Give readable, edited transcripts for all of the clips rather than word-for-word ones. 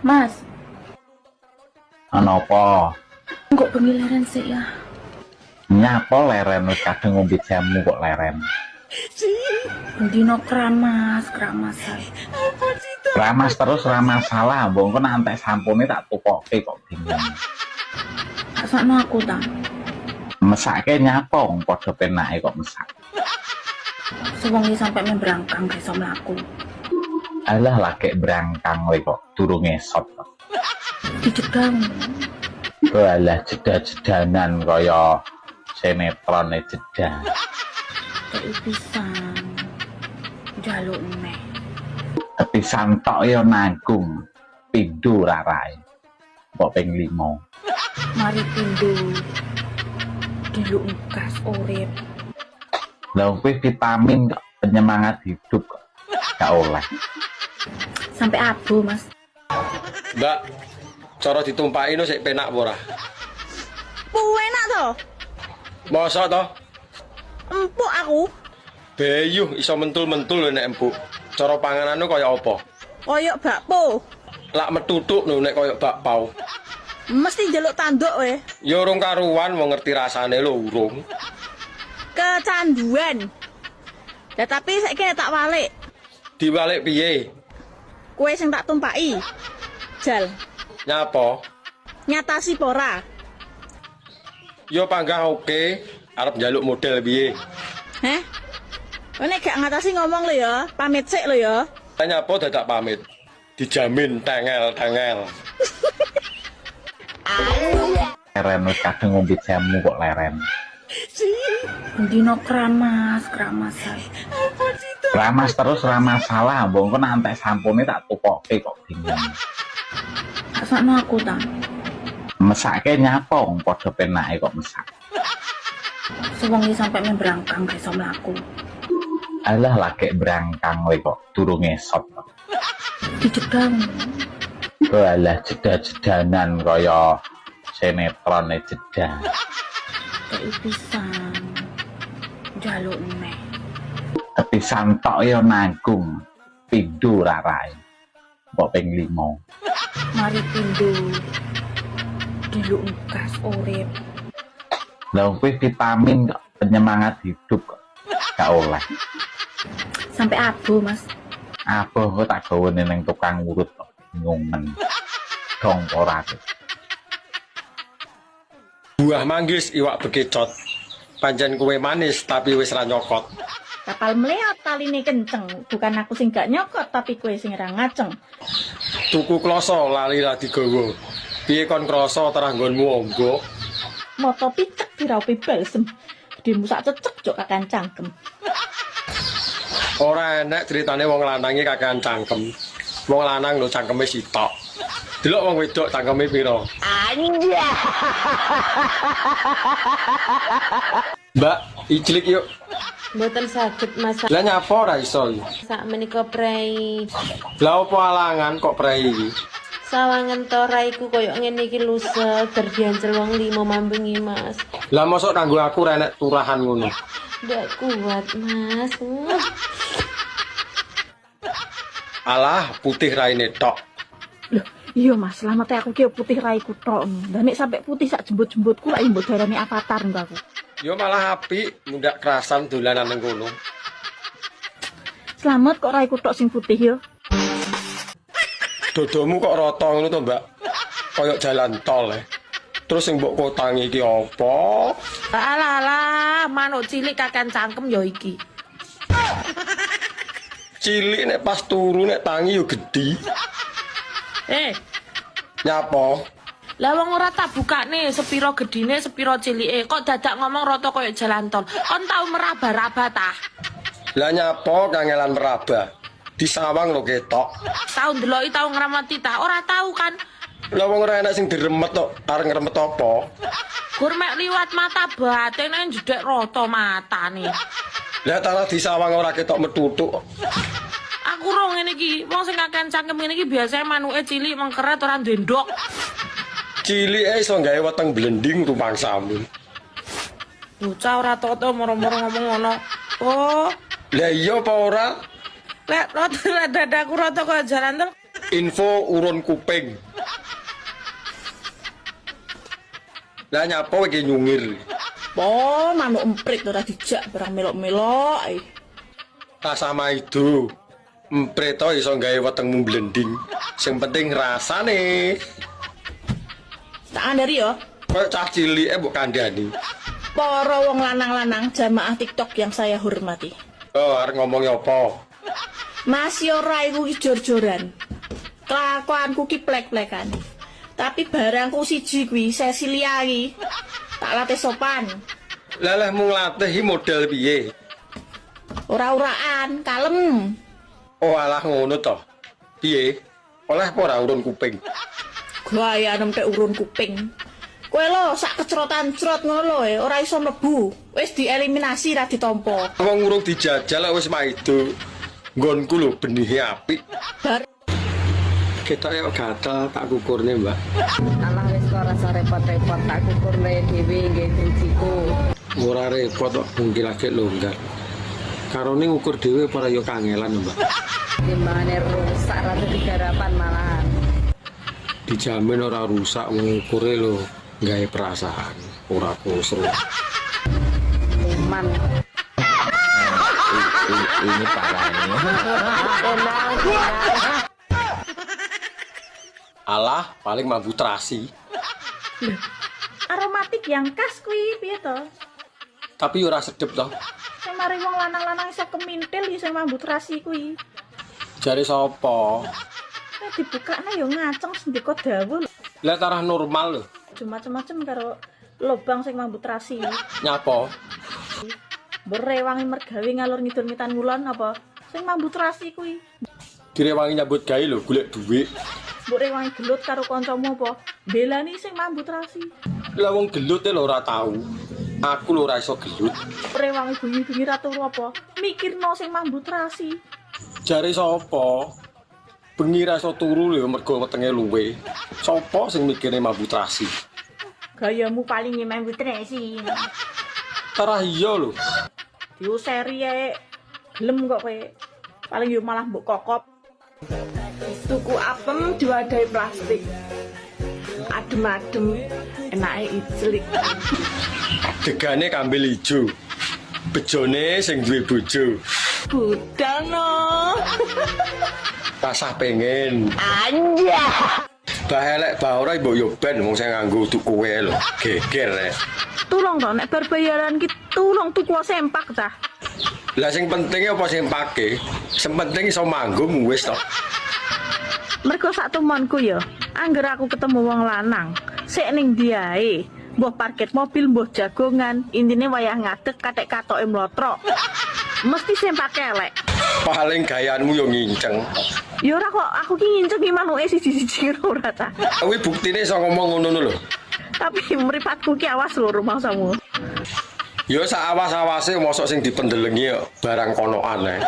Mas, Ana apa? Kok bengi leren sih ya? Nyapa leren, wis kadung ngombe jamu kok leren? Bendino keramas, keramasan. Ramas terus ora masalah, mbok engko nek entek sampune tak tukoke kok bingung. Sakno aku ta. Mesake nyapa, wong padha penake kok mesak. Sewengi sampai membrangkang gak iso mlaku. Alah, lagek brangkang kowe kok turu ngesot. Dijedang. Alah, jeda-jedanan kaya sinetron e jeda. Kei pisan. Njaluk neh. Pisan tok ya nanggung. Pindho rarae. Mbok ping 5. Mari pindho. Diluk gas urip. Lah, kuwi vitamin kok, penyemangat hidup kok. Gak oleh. Sampai abu, Mas. Mbak, cara ditumpaki no sik penak apa ora? Enak to? Mosok to? Empuk aku. Beyuh, iso mentul-mentul lho nek empuk. Cara panganane kaya apa? Koyok bakpo. Lak metutuk lho nek kaya bakpao. Mesti njaluk tanduk we. Ya urung karuan, wong ngerti rasane lho urung. Kecanduan. Lah, tapi saiki tak walik. Diwalik piye? Kowe sing tak tumpaki. Jal, Nyapa? Ngatasi pora. Ya panggah oke, arep njaluk model piye? Heh? Kowe nek gak ngatasi ngomong lho ya, pamit sik lho ya. Lah, nyapa dadak pamit? Dijamin tengel-tengel. Leren, wis kadung ngombe jamu kok leren. Bendino keramas, keramasan. Ramas terus ora masalah, mbok engko nek entek sampune tak tukoke kok bingung. Sakno aku ta. Mesake nyapa, wong padha penake kok mesak. Sewengi sampai membrangkang gak iso mlaku. Alah, lagek brangkang kowe kok turu ngesot. Dijedang. Alah, jeda-jedanan kaya sinetron e jeda. Kei pisan. Njaluk neh. Pisan tok ya nanggung. Pindho rarae. Mbok ping 5. Mari pindho. Diluk gas urip. Lah, kuwi vitamin kok, penyemangat hidup kok. Gak oleh. Sampai abu, Mas. Aboh kok tak gawane ning tukang urut kok bingung men. Dong ora aku. Buah manggis iwak bekecot. Pancen kowe manis tapi wis ra nyokot. Kapal meleot taline kenceng. Bukan aku sing gak nyokot, tapi kowe sing ra ngaceng. Tuku kloso lali ra digawa. Piye kon krasa terah nggonmu onggo? Moto picek diraupi balsem. Gedhemu sak cecek jok kakean cangkem. Ora enek ceritane wong lanang iki kakean cangkem. Wong lanang lho cangkeme sitok. Delok wong wedok cangkeme pira? Anjay. Mbak, iclik yuk. Mboten saged, Mas. Lah, nyapa ora iso iki? Sak menika prei. Lah, opo alangan kok prei iki? Sawangan to raiku koyo ngene iki lusek terdiancel wong limo mambengi, Mas. Lah, mosok kanggo aku ora enek turahan ngono? Ndak kuat, Mas. Alah, putih raine tok. Loh, iya Mas, selamat aku ki putih raiku tok. Lah, nek sampe putih sak jembut-jembutku lak mbok darani avatar engko aku. Yo malah apik, mundak kerasan dolanan ning kono. Selamat kok raiku tok sing putih yo. Dodomu kok rata ngono to, Mbak? Koyok jalan tol e. Terus sing mbok kotangi iki apa? Alah alah, manuk cilik kakean cangkem yo iki. Cilik nek pas turu, nek tangi yo gedhi. Eh, Nyapa? Lah wong ora tak bukane sepiro gedine, sepiro cilike, kok dadak ngomong rata koyo jalan tol. Kon tau meraba-raba ta? Lah, nyapa kangelan meraba? Disawang lho ketok. Tau ndeloki, tau ngramati ta? Ora tau kan? Lah, wong ora enak sing diremet tok, arep ngremet apa? Gur mek liwat mata batin ae jedek rata matane. Lah, tanah disawang ora ketok metutuk. Aku ro ngene iki, wong sing kakean cangkem ngene iki biasanya manuke cilik mengkeret ora duwe ndok. Cilike iso gawe weteng blending rumangsamu. Bocah ora toto moro-moro ngomong ngono. Oh, Lah iya apa ora? Lek rata, lek dadaku rata kaya jalan tol. Info urun kuping. Lah nyapa iki nyungir. Po, manuk emprit ora dijak barang melok-melok ae. Rasa maido. Emprit to iso gawe wetengmu blending. Sing penting rasane. Tak kandhani yo. Kayak cah cilike mbok kandhani. Para wong lanang-lanang jamaah TikTok yang saya hormati. Oh, arep ngomong apa? Mas yo raiku ki jor-joran. Kelakuanku ki plek-plekan. Tapi barangku siji kuwi Cecilia iki. Tak latih sopan. Lah leh mung latih iki model piye? Ora-oraan, kalem. Oh alah ngono to. Piye? Oleh apa ora urun kuping? Gaya nemtek urun kuping. Kowe lho sak kecrotan crot ngono lho ora iso mlebu. Wis dieliminasi ra ditampa. Wong urung dijajal wis maido. Nggonku lho benihe apik. Bar Ketoke kok gatel tak kukurne, Mbak. Alah wis kok rasa repot-repot tak kukurne dhewe nggih drijiku. Ora repot kok mungkin lagi longgar. Karone ngukur dhewe ora yo kangelan, Mbak. Timbangane rusak ra dadi garapan malahan. Dijamin ora rusak wong ngukure lho gawe perasaan, ora kusru. Luman. Ini parah ini. Alah, paling mambu terasi. Aromatik yang khas kuwi piye to? Tapi ora sedep to. Sing mari wong lanang-lanang iso kemintil iki sing mambu terasi kuwi. Jare sapa? Nek dibukakne ya ngaceng sendika dawuh lho. Lah tarah normal lho. Aja macem-macem karo lobang sing mambu terasi. Nyapa? Berewangi mergawe ngalor ngidul ngitan ngulon apa? Sing mambu terasi kuwi. Direwangi nyambut gawe lho golek dhuwit. Mbok rewangi gelut karo kancamu apa? Belani sing mambu terasi. Lah wong gelut e lho ora tau. Aku lho ora iso gelut. Rewangi bengi-bengi ra turu apa? Mikirno sing mambu terasi. Jare sapa? Bengi ra iso turu lho mergo wetenge luwe. Sapa sing mikirne mambu terasi? Gayamu paling mambu terasi. Tarah iya lho. Diuseri ae. Gelem kok kowe. Paling yo malah mbok kokop. Tuku apem diwadahi plastik. Adem-adem, enake iclik. Degane kambil ijo. Bejone sing duwe bojo. Budal no. Rasah pengen. Anjah. Bah elek bah ora mbok yo ben wong sing nganggo untuk kowe lho. Geger rek. Tulung to nek bar bayaran ki tulung tuku sempak cah. Lah sing penting apa sempake? Sing penting iso manggung wis to. Mergo sak tumonku ya, angger aku ketemu wong lanang, sik ning diae, mbuh parkir mobil, mbuh jagongan, intine wayah ngadeg kathek katoke mlotrok. Mesti sempak elek. Paling gayanmu yo nginceng. Ya ora kok, aku ki nginceng ki manuke siji-siji ora ta. Kuwi buktine iso ngomong ngono lho. Tapi mripatku ki awas lho rumangsamu. Ya sak awas-awase mosok sing dipendelengi barang konoan ae.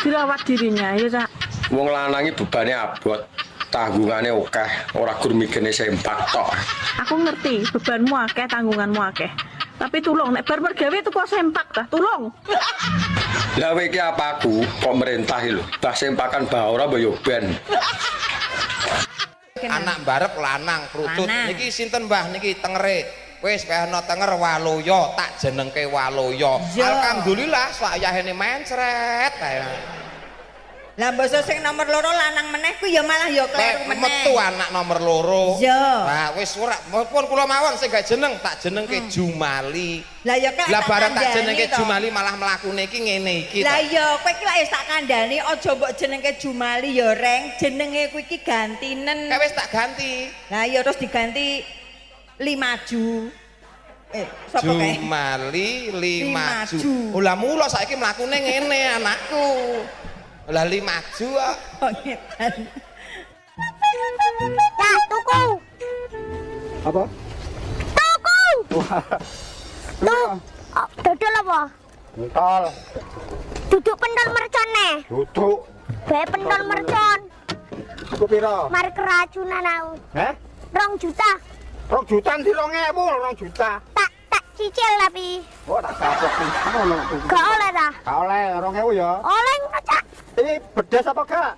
Dirawat dirinya ya cak. Wong lanang iki bebane abot, tanggungane akeh, ora gur mikirne sempak tok. Aku ngerti bebanmu akeh, tanggunganmu akeh. Tapi tulung nek bar mergawe tuku sempak ta, tulung. Lah kowe iki apaku kok merintah iki lho. Bah sempakan bah ora mbok yo ben. Anak barep lanang krutut. Niki sinten Mbah niki tengere? Wis wehno tenger Waloyo, tak jenengke Waloyo. Alhamdulillah sayahene mencret. Lah mbasa sing nomor loro lanang meneh kuwi ya malah ya kleru meneh. Metu anak nomor loro. Iya. Nah wis ora pun kula mawon sing gak jeneng tak jenengke Jumali. Lah ya kok Lah bareng tak jenengke Jumali malah mlakune iki ngene iki. Lah iya kowe iki lak wis tak kandhani aja mbok jenengke Jumali ya Reng, jenenge kuwi iki gantinen. Kae wis tak ganti. Lah iya terus diganti Limaju. Sapa kae? Jumali Limaju. Oh lah mula saiki mlakune ngene anakku. Lah Limaju kok. Oh ngetan. Cak, tuku. Apa? Tuku. Tuh, dodol apa? Pentol. Duduk pentol mercon nih. Duduk. Bae pentol mercon. Iku piro? Mari keracunan aku. Heh? 2 juta. 2 juta ndi 2000, 2 juta. Tak cicil tapi. Oh, tak kapok ngono. Gak oleh ta? Gak oleh, 2000 ya. Oleh ngono, Cak. Ini bedes apa gak?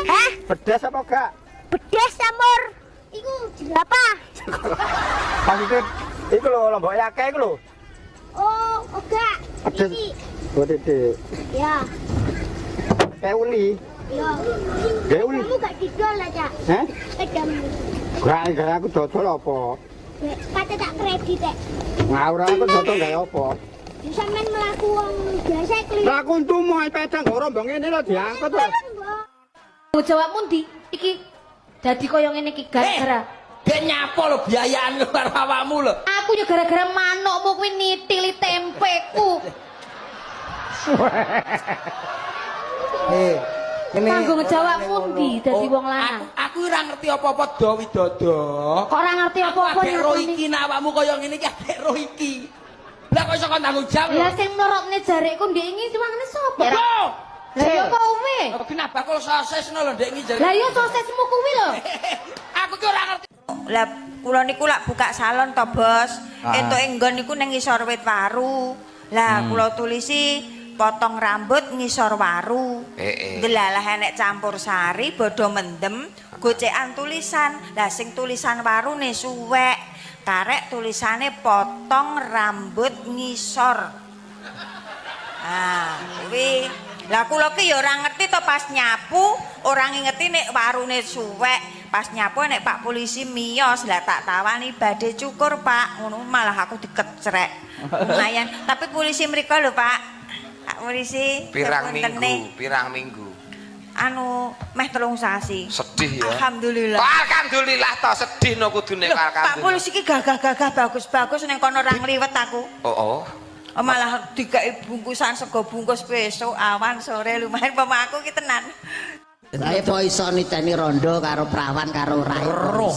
Hah? Pedes apa gak? Pedes samur. Iku jerapah. Maksudnya iku lho lomboke akeh iku lho. Oh, enggak. Pedes. Iki. Oh, titik. Ya. Kayak uli. Ya. Kayak uli. Kamu gak didol aja. Hah? Pedamu. Gak aku dodol apa? Kate tak kredit tek. Ngawur aku dodol gawe apa? Ya sampean mlaku wong biasa keliru. Lah aku untumu ae pedang kok rombong ngene lho diangkut lho. Jawabmu ndi? Iki dadi koyo ngene iki gara-gara Dek nyapo lho biayaan karo awakmu lho. aku ya gara-gara manukmu kuwi nitili tempeku. Ngene. Tanggung jawabmu ndi dadi wong lanang? Aku ora ngerti apa-apa do Widodo. Kok ora ngerti apa-apa Aku ro nyatane? iki nek awakmu kaya ngene iki agek ro iki. Lah kok iso kon tanggung jawab? Lah sing mlorotne jarikku ndek ingi wangane sapa? Lho, Lah ya kowe. kenapa bakul sosis ngono lho ndek ingi jare. Lah ya sosismu kuwi lho. Aku ki ora ngerti. Lah kula niku lak buka salon to, Bos. Entuke nggon niku ning ngisor wit waru. Lah kula tulisi potong rambut ngisor waru. Delalah enek campur sari bodho mendem gocekan tulisan. Lah sing tulisan warune suwek. Karek tulisane potong rambut ngisor. Ah, kuwi. Lah kula ki ya ora ngerti to pas nyapu, ora ngerti nek warune suwek. Pas nyapu nek Pak polisi miyos, lah tak tawani badhe cukur, Pak. Ngono malah aku dikecrek. Lumayan, tapi polisi mriko lho, Pak. Pak polisi, Pirang sepuntene. minggu, pirang minggu. Anu meh 3 sasi. Sedih ya. Alhamdulillah. Kok alhamdulillah to sedih no kudune kok Pak alhamdulillah. polisi ki gagah-gagah bagus-bagus ning kono ora ngliwet aku. Oh, oh. Oh, malah dikai bungkusan sego bungkus besok awan sore lumayan pama aku ki tenan. Lah kok iso niteni rondo karo prawan karo ora? Roh,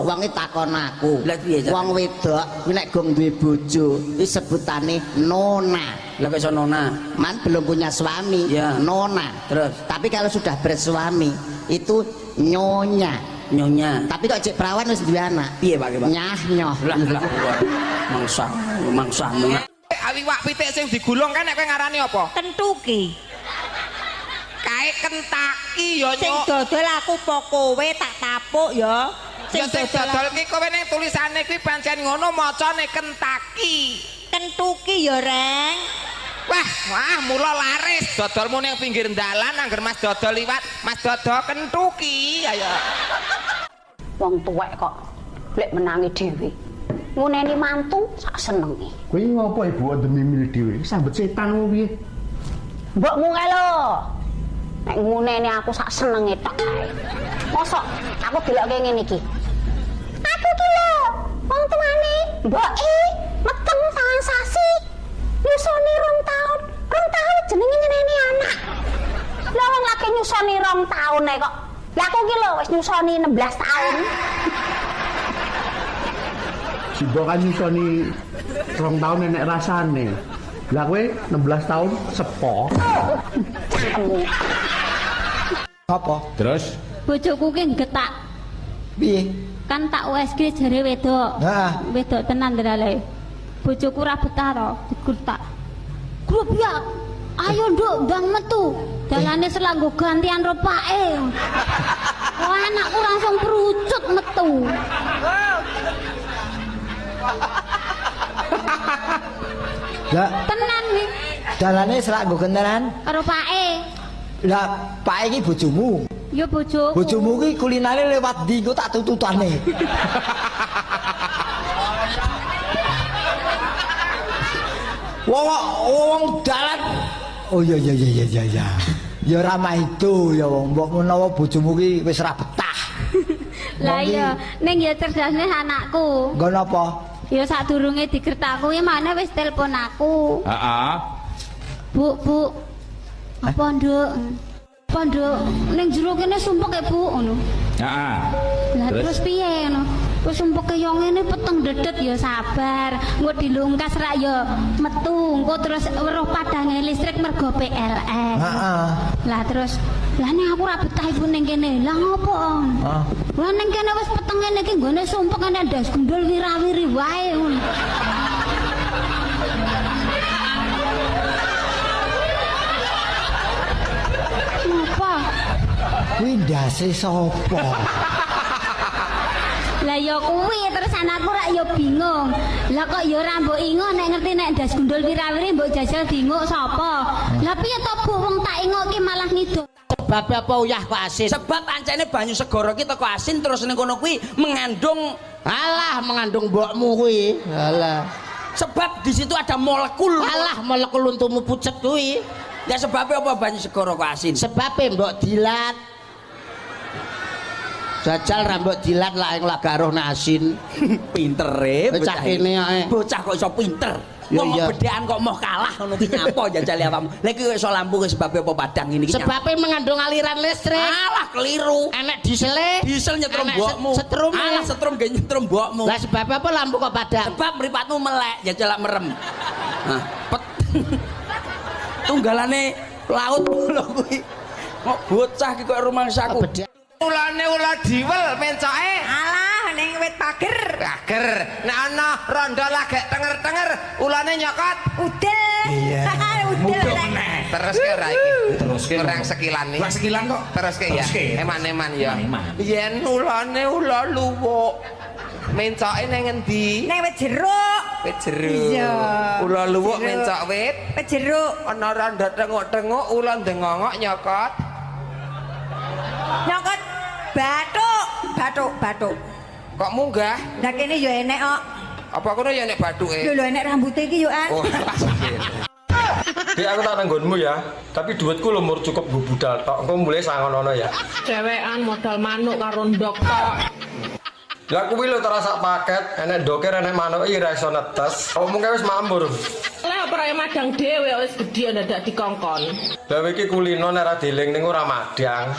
wong iki takon aku. Wong wedok kuwi nek gong duwe bojo, iki sebutane nona. Lah kok iso nona? Man belum punya suami, Ya. nona. Terus? Tapi kalau sudah bersuami itu nyonya. Nyonya. Tapi kok cek perawan wis duwe anak. Piye Pak Pak? Nyah nyoh. Lah lah mangsa mangsamu. Iwak pitik sing digulung kan nek kowe ngarani apa? Kentuki. Kae Kentucky ya Sing nyok. dodol aku po kowe tak tapuk ya. Ya sing dodol ki kowe ning tulisane kuwi pancen ngono macane Kentucky. Kentuki ya, Reng. Wah, wah mula laris dodolmu ning pinggir dalan angger Mas dodol liwat, Mas dodol Kentucky ayo. Wong tuwek kok lek menangi dhewe. Nguneni mantu sak senenge. Kuwi ngopo ibu demi milih dhewe? Sambet setan opo piye? Mbokmu kae lho. Nek nguneni aku sak senenge tok kae. Mosok aku delokke ngene iki. Aku ki lho, wong tuane mboke meteng sangang sasi. Nyusoni 2 taun. 2 taun jenenge nyeneni anak. Lah wong lagi nyusoni 2 taun ae kok. Lah aku ki lho wis nyusoni 16 taun. Simbok kan nyusoni 2 tahun enek rasane. Lah kowe 16 tahun sepo. Cangkemmu. Apa? Terus Bojoku ki nggetak. Piye? Kan tak USG jere wedok. Heeh. Wedok tenan ndelale. Bojoku ora betah to, digertak. Grup ya. Ayo nduk ndang metu. Dalane selanggo gantian ro pake. Wah, anakku langsung perucut metu. Lah Tenan wi dalane selak nggo gentenan. karo pake. Lah pake iki bojomu. Ya bojoku. Bojomu ki kulinane lewat ndi engko tak tututane. Wong wong dalan. Oh iya iya iya iya iya. Ya ora maido ya wong mbok menawa bojomu ki wis ora betah. Lah iya, ning ya cerdasne anakku. Nggo napa? Ya sadurunge digertak kuwi mana wis telepon aku. Heeh. Bu, Bu. Apa, Nduk? Apa, Nduk? Ning jero kene sumpek ya, Bu, ngono. Heeh. Lah terus piye ngono? Wis sumpeke yo ngene peteng dedet ya sabar. Engko dilungkas rak ya metu, engko terus weruh padange listrik mergo PLN. Heeh. Lah terus, lah nek aku ora betah ibu ning kene. Lah ngopo? Heeh. Lah ning kene wis peteng ngene iki nggone sumpek ngene ndas gundul wirawiri wae ngono. Ngopo? Kuwi ndase sapa? Lah ya kuwi terus anakku rak ya bingung. Lah kok ya ora mbok ingok nek ngerti nek ndas gundul wirawiri mbok jajal diinguk sapa? Lah piye to Bu wong tak ingok ki malah ngidul. Sebab apa uyah kok asin? Sebab ancene banyu segara ki teko asin terus ning kono kuwi mengandung alah mengandung mbokmu kuwi. Alah. Sebab di situ ada molekul. Alah molekul untumu pucet kuwi. Ya sebabnya apa banyu segara kok asin? Sebabe mbok dilat. Jajal rambut dilat lah yang laga roh asin. Pintere bocah kene ae. Bocah kok iso pinter. Wong bedhean kok moh kalah ngono ki nyapa jajal awakmu. Lha iki kok iso lampu sebabe apa padang ngene iki? Sebabe mengandung aliran listrik. Alah keliru. Enek diesele. Diesel nyetrum mbokmu. Setrum. Alah setrum ge nyetrum mbokmu. Lah sebab apa lampu kok padang? Sebab mripatmu melek jajal lak merem. Hah, pet. Tunggalane laut lho kuwi. Kok bocah ki kok rumangsaku. Ulane ula diwel mencoke. Alah ning wit pager. Pager. Nek ana rondo lagek tenger-tenger, ulane nyokot. Udel. Iya. Udel. Teruske ora iki? Teruske. Kurang sekilan nih. Kurang sekilan kok. Teruske ya. Eman-eman ya. Yen ulane ula luwuk. Mencoke ning endi? Ning wit jeruk. Wit jeruk. Iya. Ula luwuk mencok wit. Wit jeruk. Ana rondo tenguk-tenguk, ula ndengongok nyokot. Nyokot bathuk, bathuk, bathuk. Kok munggah? Lah kene ya enek kok. Apa kono ya enek bathuke? Lho lho enek rambute iki yo an. Oh. Dik aku tak nanggonmu ya, tapi duitku lho mur cukup nggo budal tok. Engko mulai sangonono ya. Cewekan modal manuk karo ndok tok. Lah kuwi lho terasa paket, enek ndoke enek manuk iki ra iso netes. Awakmu kae wis mampu. Lah apa ora madang dhewe wis gedhe ndadak dikongkon. Lah iki kulino nek ora dieling ning ora madang.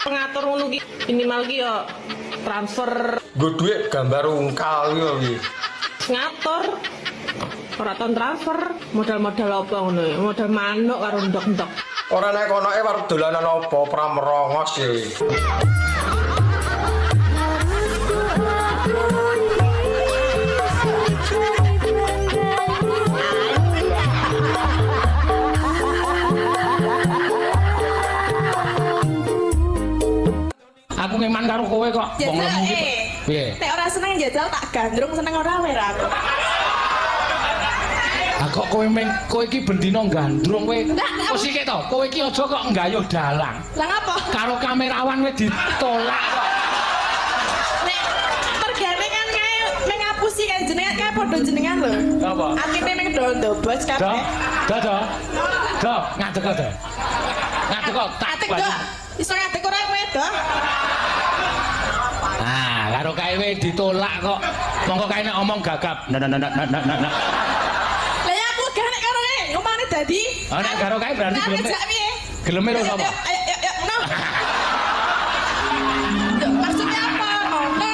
Pengatur ngono ki minimal ki yo transfer. Nggo dhuwit gambar ungkal kuwi lho iki. Ngatur. Ora ton transfer, modal-modal apa ngono ya? Modal manuk karo ndok-ndok. Ora nek konoke arep dolanan apa pramerongos iki. Aku ngeman karo kowe kok. Wong lemu iki. Piye? Nek ora seneng jajal tak gandrung seneng ora wae aku. Ah kok kowe meng kowe iki bendina gandrung kowe. Wis iki to, kowe iki aja kok nggayuh dalang. Lah ngapa? Karo kamerawan kowe ditolak kok. Nek pergane kan kae meng ngapusi kae jenengan kae padha jenengan lho. Apa? Atine meng do ndobos kabeh. Do, do. Do, ngadeg kok, do. Ngadeg kok tak. Ngadeg do. Iso ngadeg ora kowe, do? Ah, karo kae ditolak kok. Monggo kae nek omong gagap. Nah nah nah nah nah nah. Lah ya aku gak nek karo kae, ngomane dadi. Oh nek karo kae berarti gelem. Geleme ro sapa? Ayo ayo ayo ngono. Maksudnya apa? Ngono.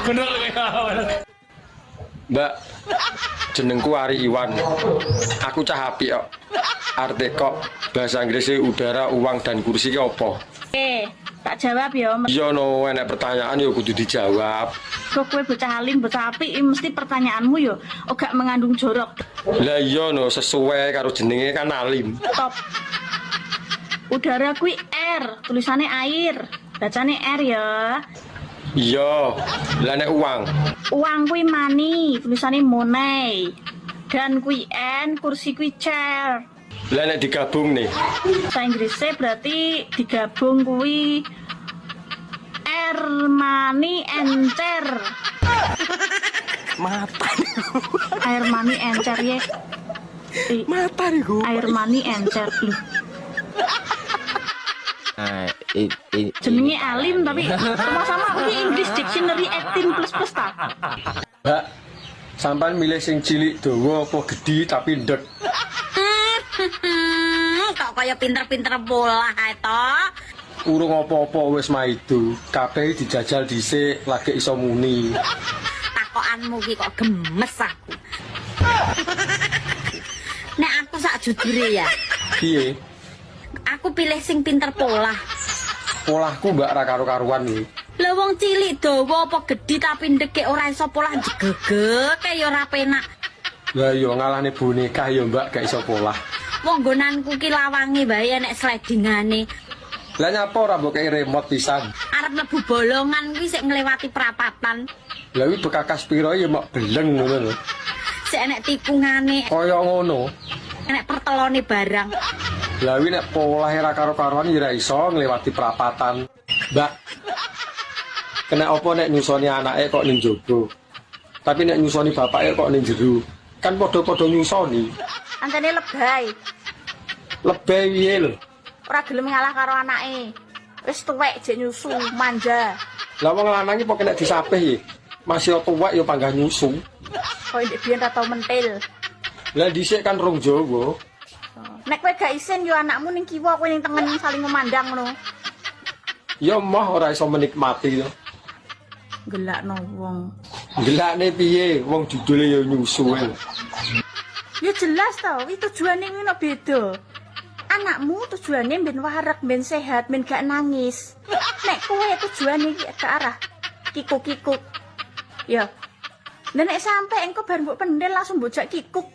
Bener kowe. Mbak, jenengku Ari Iwan. Aku cah apik kok. Arte kok bahasa Inggrisnya udara, uang dan kursi ki apa? Tak jawab ya. Iya no, enek pertanyaan ya kudu dijawab. Kok kowe bocah alim, bocah apik, mesti pertanyaanmu ya gak mengandung jorok. Lah iya no, sesuai karo jenenge kan alim. Top. Udara kuwi R, tulisannya air. Bacane R ya. Iya. Lah nek uang. Uang kuwi money, tulisannya money. Dan kuwi N, kursi kuwi chair. Lah nek digabung nih. Bahasa Inggrisnya berarti digabung kuwi air money encer. Mata niku. Air money encer ya. Mata niku. Air money encer. Nah, jenenge alim tapi sama-sama kuwi English Dictionary 18 plus plus ta. Mbak, sampean milih sing cilik dawa apa gedhi tapi ndek? Kok kaya pinter-pinter bola ae to. Urung apa-apa wis maido, kabeh dijajal dhisik lagi iso muni. Takokanmu ki kok gemes aku. Nek aku sak jujure ya. Piye? Aku pilih sing pinter polah. Polahku mbak ra karo-karuan iki. Lah wong cilik dawa apa gedhi tapi ndekek ora iso polah jegegek ya ora penak. Lah iya ngalahne boneka ya mbak gak iso polah. Wong nggonanku ki lawange wae enek slidingane. Lah nyapa ora mbok kei remote pisan? Arep mlebu bolongan kuwi sik nglewati prapatan. Lah kuwi bekakas piro ya mok beleng ngono lho. Sik enek tikungane, Kaya ngono. enek pertelone barang. Lah kuwi nek polahe ra karo-karuan ya ora iso nglewati prapatan. Mbak. Kena apa nek nyusoni anake kok ning jaba? Tapi nek nyusoni bapake kok ning jero. Kan padha-padha nyusoni. Antene lebay, Lebay piye lho? Ora gelem ngalah karo anake. Wis tuwek jek nyusu, manja. Lah wong lanang iki kok kena disapih iki. Masih tuwek ya panggah nyusu. Kok ndek biyen ra tau mentil. Lah dhisik kan rong Jawa. Nek kowe gak isin yo anakmu ning kiwa, kowe ning tengen saling memandang ngono. Ya moh ora iso menikmati to. Gelakno wong. Gelakne piye wong judule ya nyusu ae. Ya jelas to, kuwi tujuane ngono beda. Anakmu tujuane ben wareg, ben sehat, ben gak nangis. Nek kowe tujuane iki ke arah kikuk-kikuk. Ya. Lah nek sampe engko bar mbok pendel langsung mbok jak kikuk.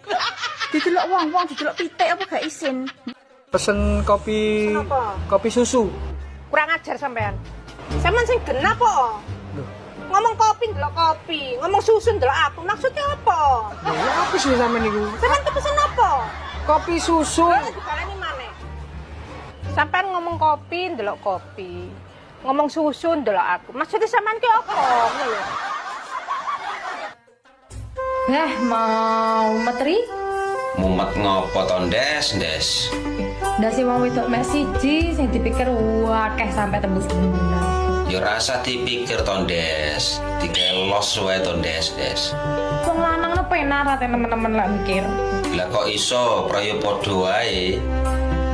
Didelok wong-wong, didelok pitik apa gak isin. Pesen kopi kopi susu. Kurang ajar sampean. Sampean sing genah kok. Ngomong kopi ndelok kopi, ngomong susu ndelok aku. Maksudnya apa? Lho, ya apa sih sampean niku? Sampean tuh pesen apa? Kopi susu. Lho, dibaleni maneh. Sampean ngomong kopi ndelok kopi. Ngomong susu ndelok aku. Maksudnya sampean ki apa? Ngono lho. Beh, mau metri? Mumet ngopo to, Ndes, Ndes? Ndase wong wedok mek siji sing dipikir akeh sampai tembus bulan. Ya rasa dipikir to, Ndes. Dikelos wae to, Ndes, Ndes. Wong lanang no penak ra temen-temen lek mikir. Lah kok iso praya padha wae?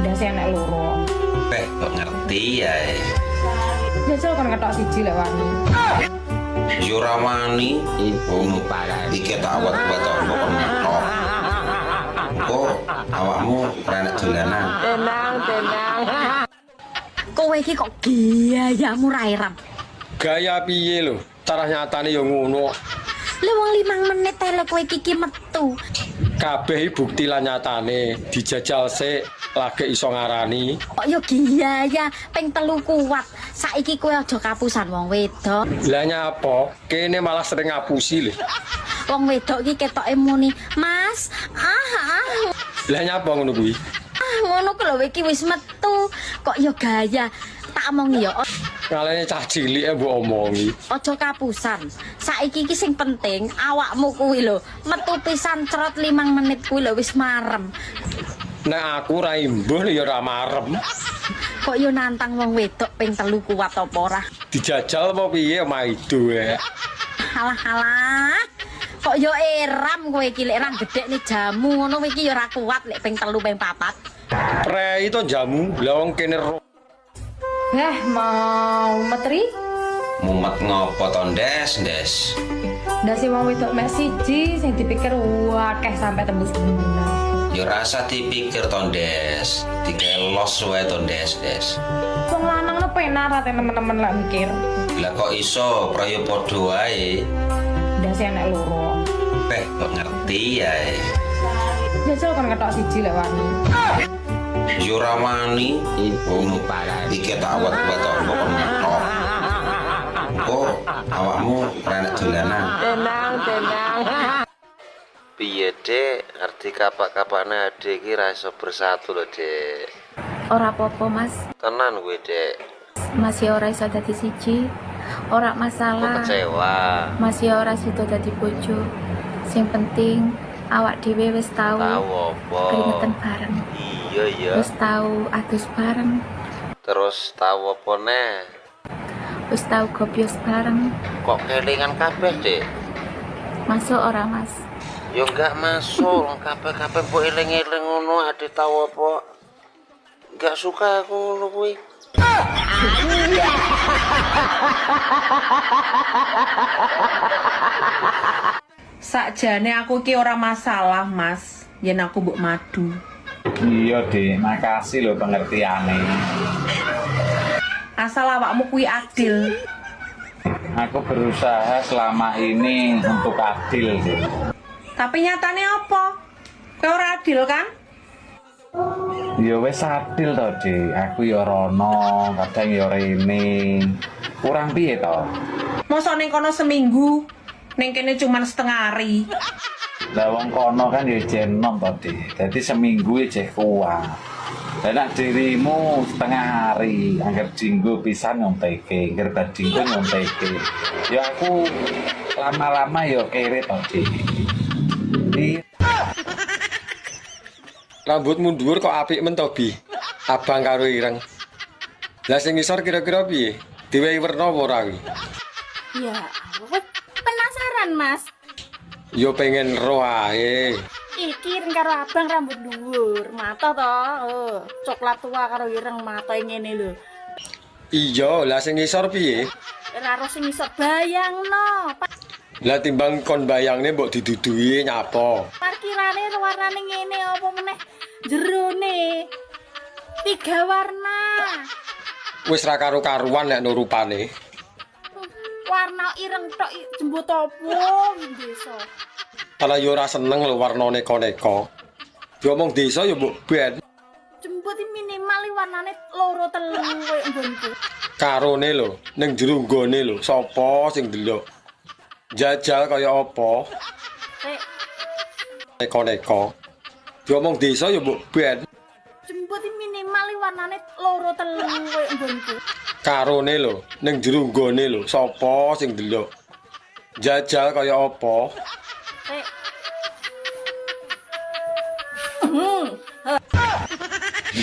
Ndase enek loro. Beh, kok ngerti ya. Jajal kon ngetok siji lek wani. Yo ora wani. Wong iki tak awet-awet kok kon ngetok. Kok awakmu ora enek dolanan. Tenang, tenang. Kowe iki kok gayamu ra eram. Gaya piye lho? Cara nyatane ya ngono. Lah wong 5 menit ae lho kowe iki metu. Kabeh iki bukti lan nyatane dijajal sik lagi iso ngarani. Kok yo gaya ping 3 kuat. Saiki kowe aja kapusan wong wedok. Lah nyapa? Kene malah sering ngapusi lho. Wong wedok iki ketoke muni, "Mas, ah ah." Lah nyapa ngono kuwi? Ah ngono ku lho iki wis metu. Kok yo gaya. Tak omongi yo. Ngalene cah cilik e mbok omongi. Aja kapusan. Saiki iki sing penting awakmu kuwi lho metu pisan cerot 5 menit kuwi lho wis marem. Nek aku ora imbuh ya ora marem. Kok yo nantang wong wedok ping 3 kuat apa ora? Dijajal apa piye maido e. Alah alah. Kok yo eram kowe iki lek ra gedhekne jamu ngono iki yo ora kuat lek ping 3 ping 4. Prei to jamu, lah wong kene ro. Beh, mau metri? Mumet ngopo to, Ndes, Ndes? Ndase wong wedok mek siji sing dipikir akeh sampai tembus bulan. Ya rasa dipikir to, Ndes. Dikelos wae to, Ndes, Ndes. Wong lanang no penak ra temen-temen lek mikir. Lah kok iso praya padha wae? Ndase enek loro. Beh, kok ngerti ya. Jajal kon ngetok siji lek wani. Yo ora wani. Wong iki tak awet-awet kok kon ngetok. Kok awakmu ora enek dolanan. Tenang, tenang. Piye, Dek? Ngerti kapak-kapane adek iki ra iso bersatu lho, Dek. Ora apa-apa, Mas. Tenan kowe, Dek. Masih ora iso dadi siji. Ora masalah. Kok kecewa? Masih ora sida dadi bojo. Sing penting awak dhewe wis tau Tau apa? keringetan bareng. Iya, iya. Wis tau adus bareng. Terus tau apa neh? Wis tau gobyos bareng. Kok kelingan kabeh, Dek? Masuk ora, Mas? Ya enggak masuk, wong kabeh-kabeh mbok eling-eling ngono, ade tau apa? Enggak suka aku ngono kuwi. Sakjane aku ki ora masalah, Mas. Yen aku mbok madu. Iya, Dik, makasih lho pengertiane. Asal awakmu kuwi adil. Aku berusaha selama ini untuk adil, Dik. Tapi nyatane apa? Kowe ora adil kan? Ya wis adil to, Dik. Aku ya rono, kadang ya rene. Kurang piye to? Mosok ning kono seminggu, ning kene cuman setengah hari. Lah wong kono kan ya jek enom to, Dik. Dadi seminggu ya jek kuat. Lah nek dirimu setengah hari, angger dinggo pisan nyonteke, angger bar dinggo nyonteke. Ya aku lama-lama ya kere to, Dik. Iya. Rambutmu dhuwur kok apik men to, Bi? Abang karo ireng. Lah sing ngisor kira-kira piye? Diwehi werna apa ora kuwi? Ya, aku penasaran, Mas. Ya pengen roh ae. Iki ireng karo abang rambut dhuwur, mata to. Oh, coklat tua karo ireng mata ngene lho. Iya, lah sing ngisor piye? Ora ro sing iso bayangno. Lah timbang kon bayangne mbok diduduhi nyapa? Parkirane warnane ngene apa meneh jerone. 3 warna. Wis ra karu-karuan nek rupane. Warna ireng tok jembut opo ing desa. Lah yo ora seneng lho warnane neka-neka. Diomong desa ya mbok ben. Jembut minimal warnane 2 3 koyo nggonku. Karone lho, ning jero nggone lho, sapa sing ndelok? Jajal kaya apa? Neka-neka. Diomong desa ya mbok ben. Jembut minimal warnane 2 3 koyo nggonku. Karone lho, ning jero nggone lho, sapa sing ndelok? Jajal kaya apa?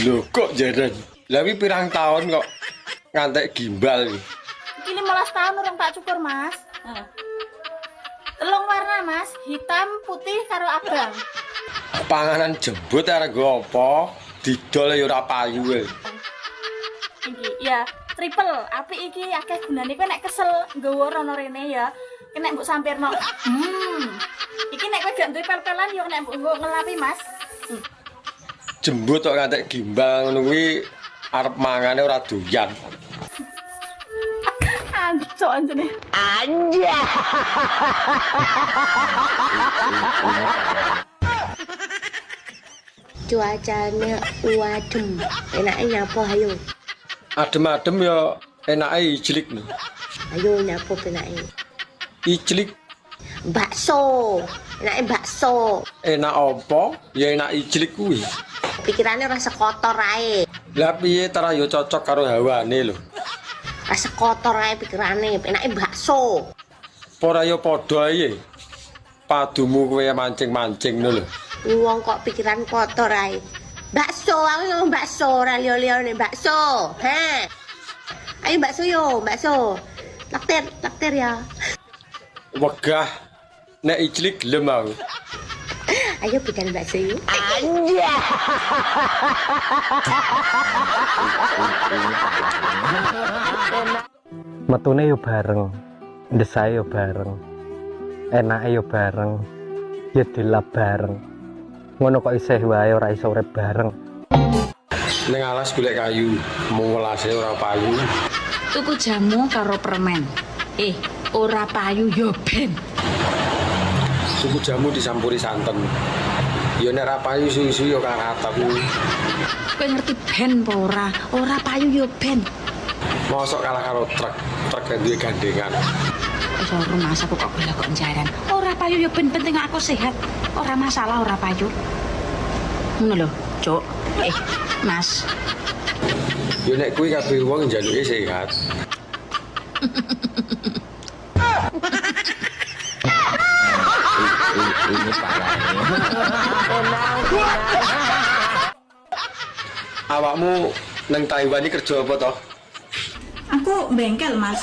Lho kok jaren. Lah wi pirang tahun kok ngantek gimbal iki. Iki 15 tahun urung tak cukur, Mas. Heeh. 3 warna, Mas, hitam, putih karo abang. Panganan jembut arep nggo apa? Didol ya ora payu e. Iki ya, triple. Apik iki akeh gunane kowe nek kesel nggawa rono rene ya. Nek mbok sampirno. Iki nek kowe gak duwe pel-pelan ya nek mbok ngelapi, Mas. Jembut kok ngantek gimbal ngono kuwi arep mangane ora doyan. Ancok anjene. Anjay. Cuacanya adem, enake nyapo ayo. Adem-adem ya enake ijlik lho. Ayo nyapo penake. Ijlik. Bakso, enake bakso. Enak apa? Ya enak ijlik kuwi. Pikirane rasa kotor ae. Lah piye tara ya cocok karo hawane lho. Rasa kotor ae pikirane, enake bakso. Ora ya padha ae. Padumu kowe mancing-mancing lho. Wong kok pikiran kotor ae. Bakso, aku ngomong bakso, ora liya-liyane bakso. Heh. Ayo bakso yo, bakso. Laktir, laktir ya. Wegah nek ijlik gelem aku. Ayo budal bakso yuk. Anjay. Metune yo bareng, ndesae yo bareng, enake yo bareng, yo dilap bareng. Ngono kok isih wae ora iso urip bareng. Ning alas golek kayu, mung welase ora payu. Tuku jamu karo permen. Ora payu yo ben. Tuku jamu disampuri santen. Ya nek ora payu suwi-suwi yo karatan. Kowe ngerti ben apa ora? Ora payu yo ben. Mosok kalah karo truk, truk yang duwe gandengan. Wis ora mas aku kok golek kok jaran. Ora payu yo ben, penting aku sehat. Ora masalah ora payu. Ngono lho, Cuk. Mas. Yo nek kuwi kabeh wong njaluke sehat. Ini parah. Awakmu nang Taiwan iki kerja apa toh? Aku bengkel, Mas.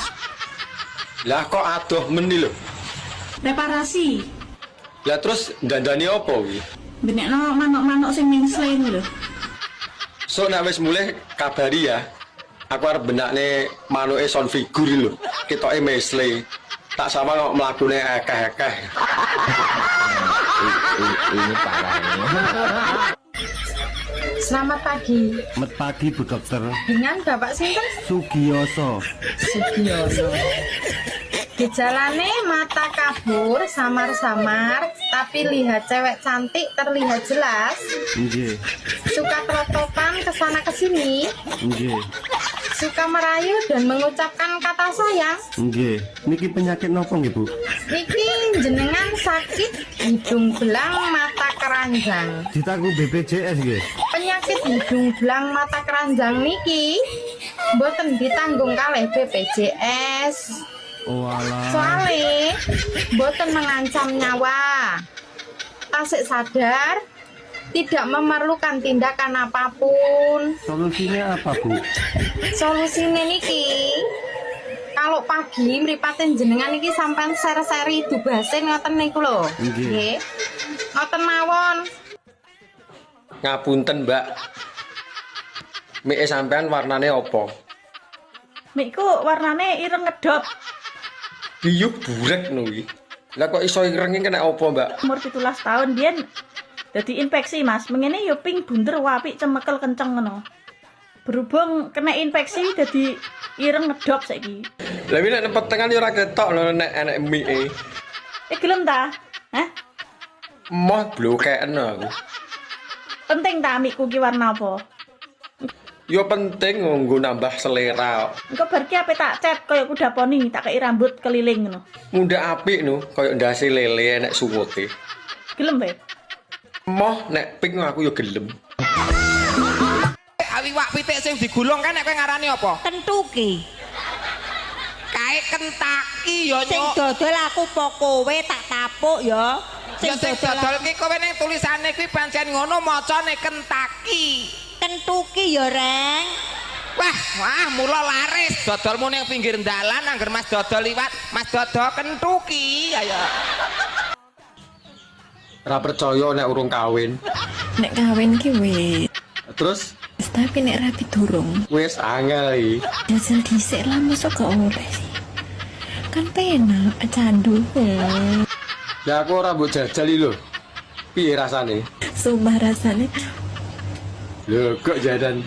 Lah kok adoh meni lho? Reparasi. Lah terus dandani apa kuwi? Benekno manuk-manuk sing mengsle lho. Sok nek wis mulih kabari ya. Aku arep benakne manuke sound figur lho. Ketoke mesle. Tak sama kok mlakune akeh-akeh. Ini parah. Selamat pagi. Selamat pagi Bu Dokter. Dengan Bapak sinten? Sugioso. Sugiono. Gejalane mata kabur, samar-samar, tapi lihat cewek cantik terlihat jelas. Nggih. Suka telotopan kesana kesini, Nggih. suka merayu dan mengucapkan kata sayang. Nggih. Niki penyakit napa nggih, Bu? Niki jenengan sakit hidung belang mata keranjang. Ditanggung BPJS nggih. Penyakit hidung belang mata keranjang niki mboten ditanggung kalih BPJS. Oh alah. Soale mboten mengancam nyawa. Tasik sadar, tidak memerlukan tindakan apapun. Solusinya apa, Bu? Solusine niki kalau pagi mripate jenengan niki sampean ser-seri dubasin ngoten niku lho. Nggih. Nggih. Ngoten mawon. Ngapunten, Mbak. Mike sampean warnane apa? Mikku warnane ireng ngedop. Biyuk burek no iki. Lah kok iso ireng iki kena apa, Mbak? Umur 17 tahun biyen dadi infeksi, Mas. Mengene yo pink bunder apik cemekel kenceng ngono. Berhubung kena infeksi dadi ireng ngedop saiki. Lah iki nek nang petengan yo ora ketok lho nek enek mike. Eh gelem ta? Hah? Moh blokeken aku. Penting ta mikku ki warna apa? Yo penting nggo nambah selera. Engko bar ki ape tak cat kaya kuda poni, tak kei rambut keliling ngono. Mundhak apik no, kaya ndase lele enek suwute. Gelem bae. Moh nek pink aku yo gelem. Iwak pitik sing digulung kan nek kowe ngarani apa? Kentuki. Kae Kentaki ya, Sing Nyuk. dodol aku po kowe tak tapuk ya. Ya sing dodol ki kowe ning tulisane kuwi pancen ngono macane Kentaki. Kentuki ya, Reng. Wah, wah mula laris dodolmu ning pinggir dalan angger Mas dodol liwat, Mas dodol Kentuki ayo. Ora percaya nek urung kawin. Nek kawin ki wis, Terus tapi nek rapi durung. wis angel iki. Jajal dhisik lah mosok gak oleh sih. Kan penak candu. Lah aku ora mbok jajal iki lho. Piye rasane? Sumpah rasane Lho kok jadan.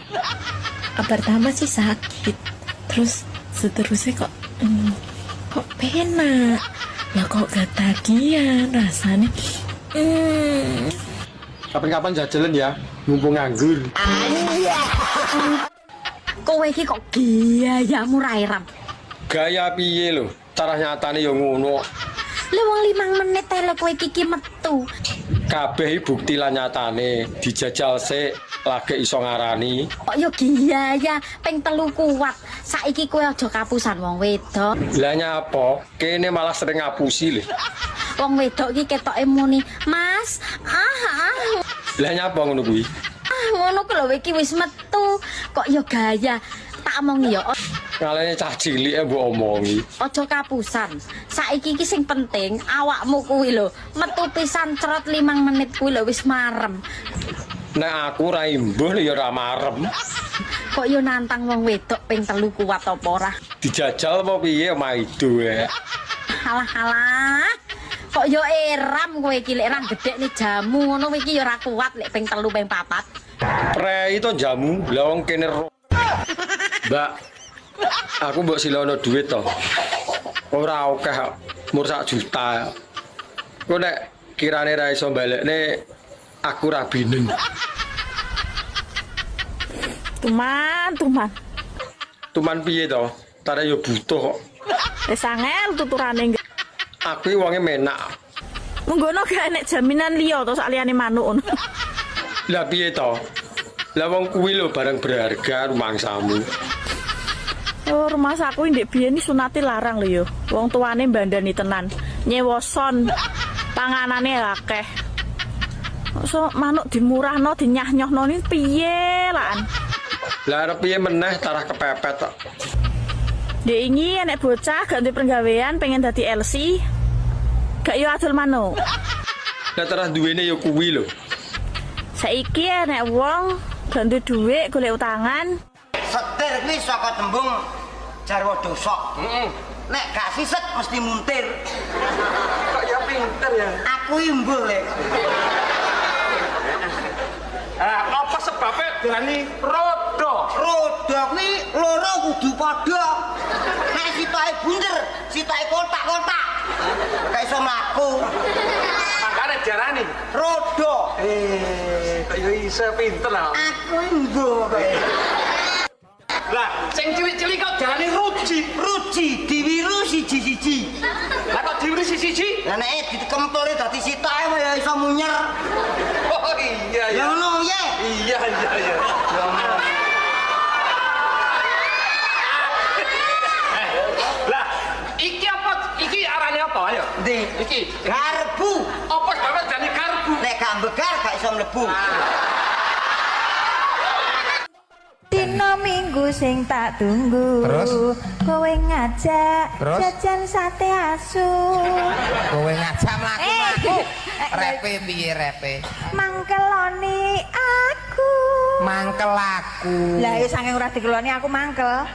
pertama sih sakit. Terus seterusnya kok kok penak. Lah kok ketagihan rasane. Kapan-kapan jajalan ya, mumpung nganggur. Kowe iki kok gayamu ra eram. Gaya piye lho? Cara nyatane ya ngono. Lah wong 5 menit ae lho kowe iki metu. Kabeh iki bukti lan nyatane, dijajal sik lagi iso ngarani. Kok yo gaya ping 3 kuat. Saiki kowe aja kapusan wong wedok. Lah nyapa? Kene malah sering ngapusi lho. Wong wedok iki ketoke muni, "Mas, ah ah." Lah nyapa ngono kuwi? Ah ngono ku lho iki wis metu. Kok yo gaya. Tak omongi yo Ngalene cah cilik e mbok omongi. aja kapusan. Saiki iki sing penting awakmu kuwi lho metu pisan cerot 5 menit kuwi lho wis marem. Nek aku ora imbuh ya ora marem. Kok yo nantang wong wedok ping 3 kuat apa ora? Dijajal apa piye maido e. Alah alah. Kok yo eram kowe iki lek ra gedhekne jamu ngono iki yo ora kuat lek ping 3 ping 4. Prei to jamu, lah wong kene ro. Mbak, aku mbok silono duit to. Ora akeh, mur sak juta. Kok nek kirane ra iso balekne aku ra binen. Tuman, tuman. Tuman piye to? Tare yo butuh kok. Wis angel tuturane. Aku iki wonge menak. Menggono gak enek jaminan liya to sak liyane manuk ngono. Lah piye to? Lah wong kuwi lho barang berharga rumangsamu. Oh, rumah saku ndek biyen iki sunate larang lho yo. Wong tuane mbandani tenan. Nyewa son. Panganane akeh. So manuk dimurahno, dinyah-nyohno ni piye laan. Lah arep piye meneh tarah kepepet kok. Ndek ingi enek bocah gak duwe penggawean pengen dadi LC. Gak yo adol manuk. Lah tarah duwene ya kuwi lho. Saiki enek wong gak duwe dhuwit golek utangan. Setir kuwi saka tembung jarwo dosok. Heeh. Nek gak siset mesti muntir. Kok ya pinter ya? Aku imbuh lek. Apa sebabnya berani rodo? Rodo kuwi loro kudu padha. Nek sitok Sitoke bunder, sitoke kotak-kotak. Gak iso mlaku. Makane diarani roda. Kok yo iso pinter lah. Aku nggo kok. Lah, sing cilik-cilik kok diarani ruji. Ruji diwiru siji-siji. Lah kok diwiru siji-siji? Lah nek dikempeli dadi sitoke ya iso munyer. Oh iya iya. Ya ngono piye? Iya iya iya. Ya ngono. Lah, iki apa? Iki arane apa ayo? Ndi? Iki garbu. Apa sebabnya jane garbu? Nek gak mbegar gak iso mlebu. Dino Minggu sing tak tunggu. Terus? Kowe ngajak Terus? Jajan sate asu. Kowe ngajak mlaku-mlaku. Repe piye repe? Mangkeloni aku. Mangkel aku. Lah ya saking ora dikeloni aku mangkel.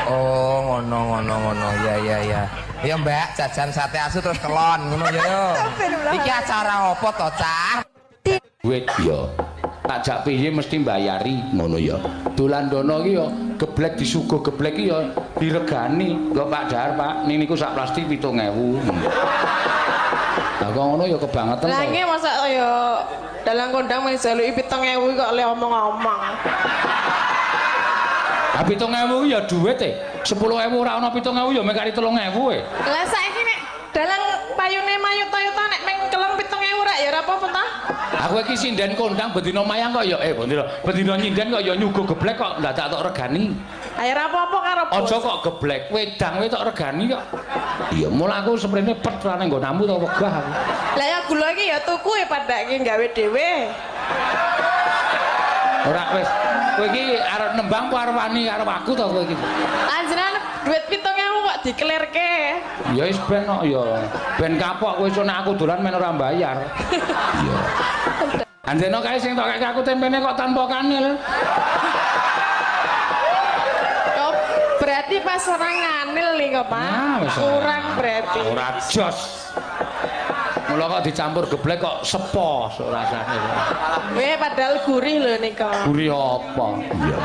Oh, ngono ngono ngono. Ya ya ya. Ya Mbak, jajan sate asu terus kelon ngono ya yo. Iki acara apa to, Cah? Duit ya. Tak jak piye mesti mbayari ngono ya. Dolan dono iki ya geblek disuguh geblek iki ya diregani. Lho Pak Dahar, Pak, niku sak plastik 7.000. Lah kok ngono ya kebangetan. Lah nggih masa ya dalang kondang mung jaluki 7.000 kok le omong-omong. Lah 7.000 ya duit e. 10.000 ora ana 7.000 ya mek kari 3.000 e. Lah saiki nek dalang payune mayuta-yuta nek meng keleng 7.000 rak ya ora apa-apa ta? Aku iki sinden kondang bendina mayang kok ya bendina nyinden kok ya nyuguh geblek kok ndadak tok regani. Ayo ora apa-apa karo bos. Aja kok geblek, wedang wae tok regani kok. Iya, mula aku seprene pet ra nang nggonamu to wegah aku. Lah ya gula iki ya tuku e padake gawe dhewe. Ora wis. Kowe iki arep nembang apa arep wani karo aku to kowe iki? Panjenengan duit 7.000 kok diklerke. Ya wis ben kok ya. Ben kapok kowe iso nek aku dolan men ora bayar. Iya. Anjeno kae sing tok kek aku tempene kok tanpa kanil. Oh, berarti pas ora nganil nih kok, Pak. Nah, wis ora. Kurang berarti. Ora jos. Mula kok dicampur geblek kok sepo rasane. Weh, padahal gurih lho nika. Gurih apa? Iya.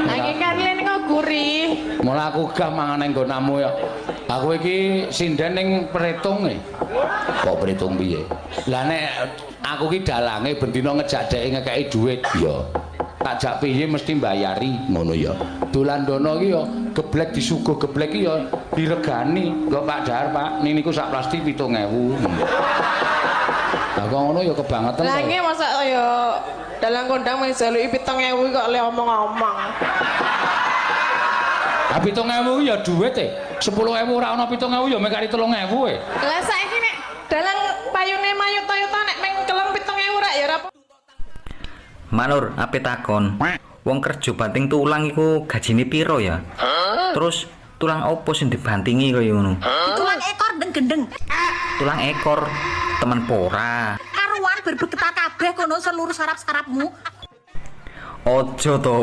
Nanging kanile nika gurih. Mula aku gah mangan nang nggonamu ya. Aku iki sinden ning Pretung e. Kok Pretung piye? Lah nek aku ki dalange bendina ngejak dheke ngekeki dhuwit ya. Tak jak piye mesti mbayari ngono ya. Dolan dono iki ya geblek disuguh geblek iki ya diregani. Lho Pak Dahar, Pak, niku sak plastik 7.000. Lah kok ngono ya kebangetan. Lah nggih masa ya dalang kondang mung jaluki 7.000 kok le omong-omong. Lah 7.000 ya duit e. 10.000 ora ana 7.000 ya mek kari 3.000 e. Lah saiki nek dalang payune mayuta-yuta nek meng keleng 7.000 rak ya ora apa. Manur, ape takon? Wong kerja banting tulang iku gajine piro ya? Terus tulang opo sing dibantingi kaya ngono? Tulang ekor gendeng-gendeng. Tulang ekor temen pora. Karuan berbeketa kabeh kono seluruh sarap-sarapmu. Ojo to.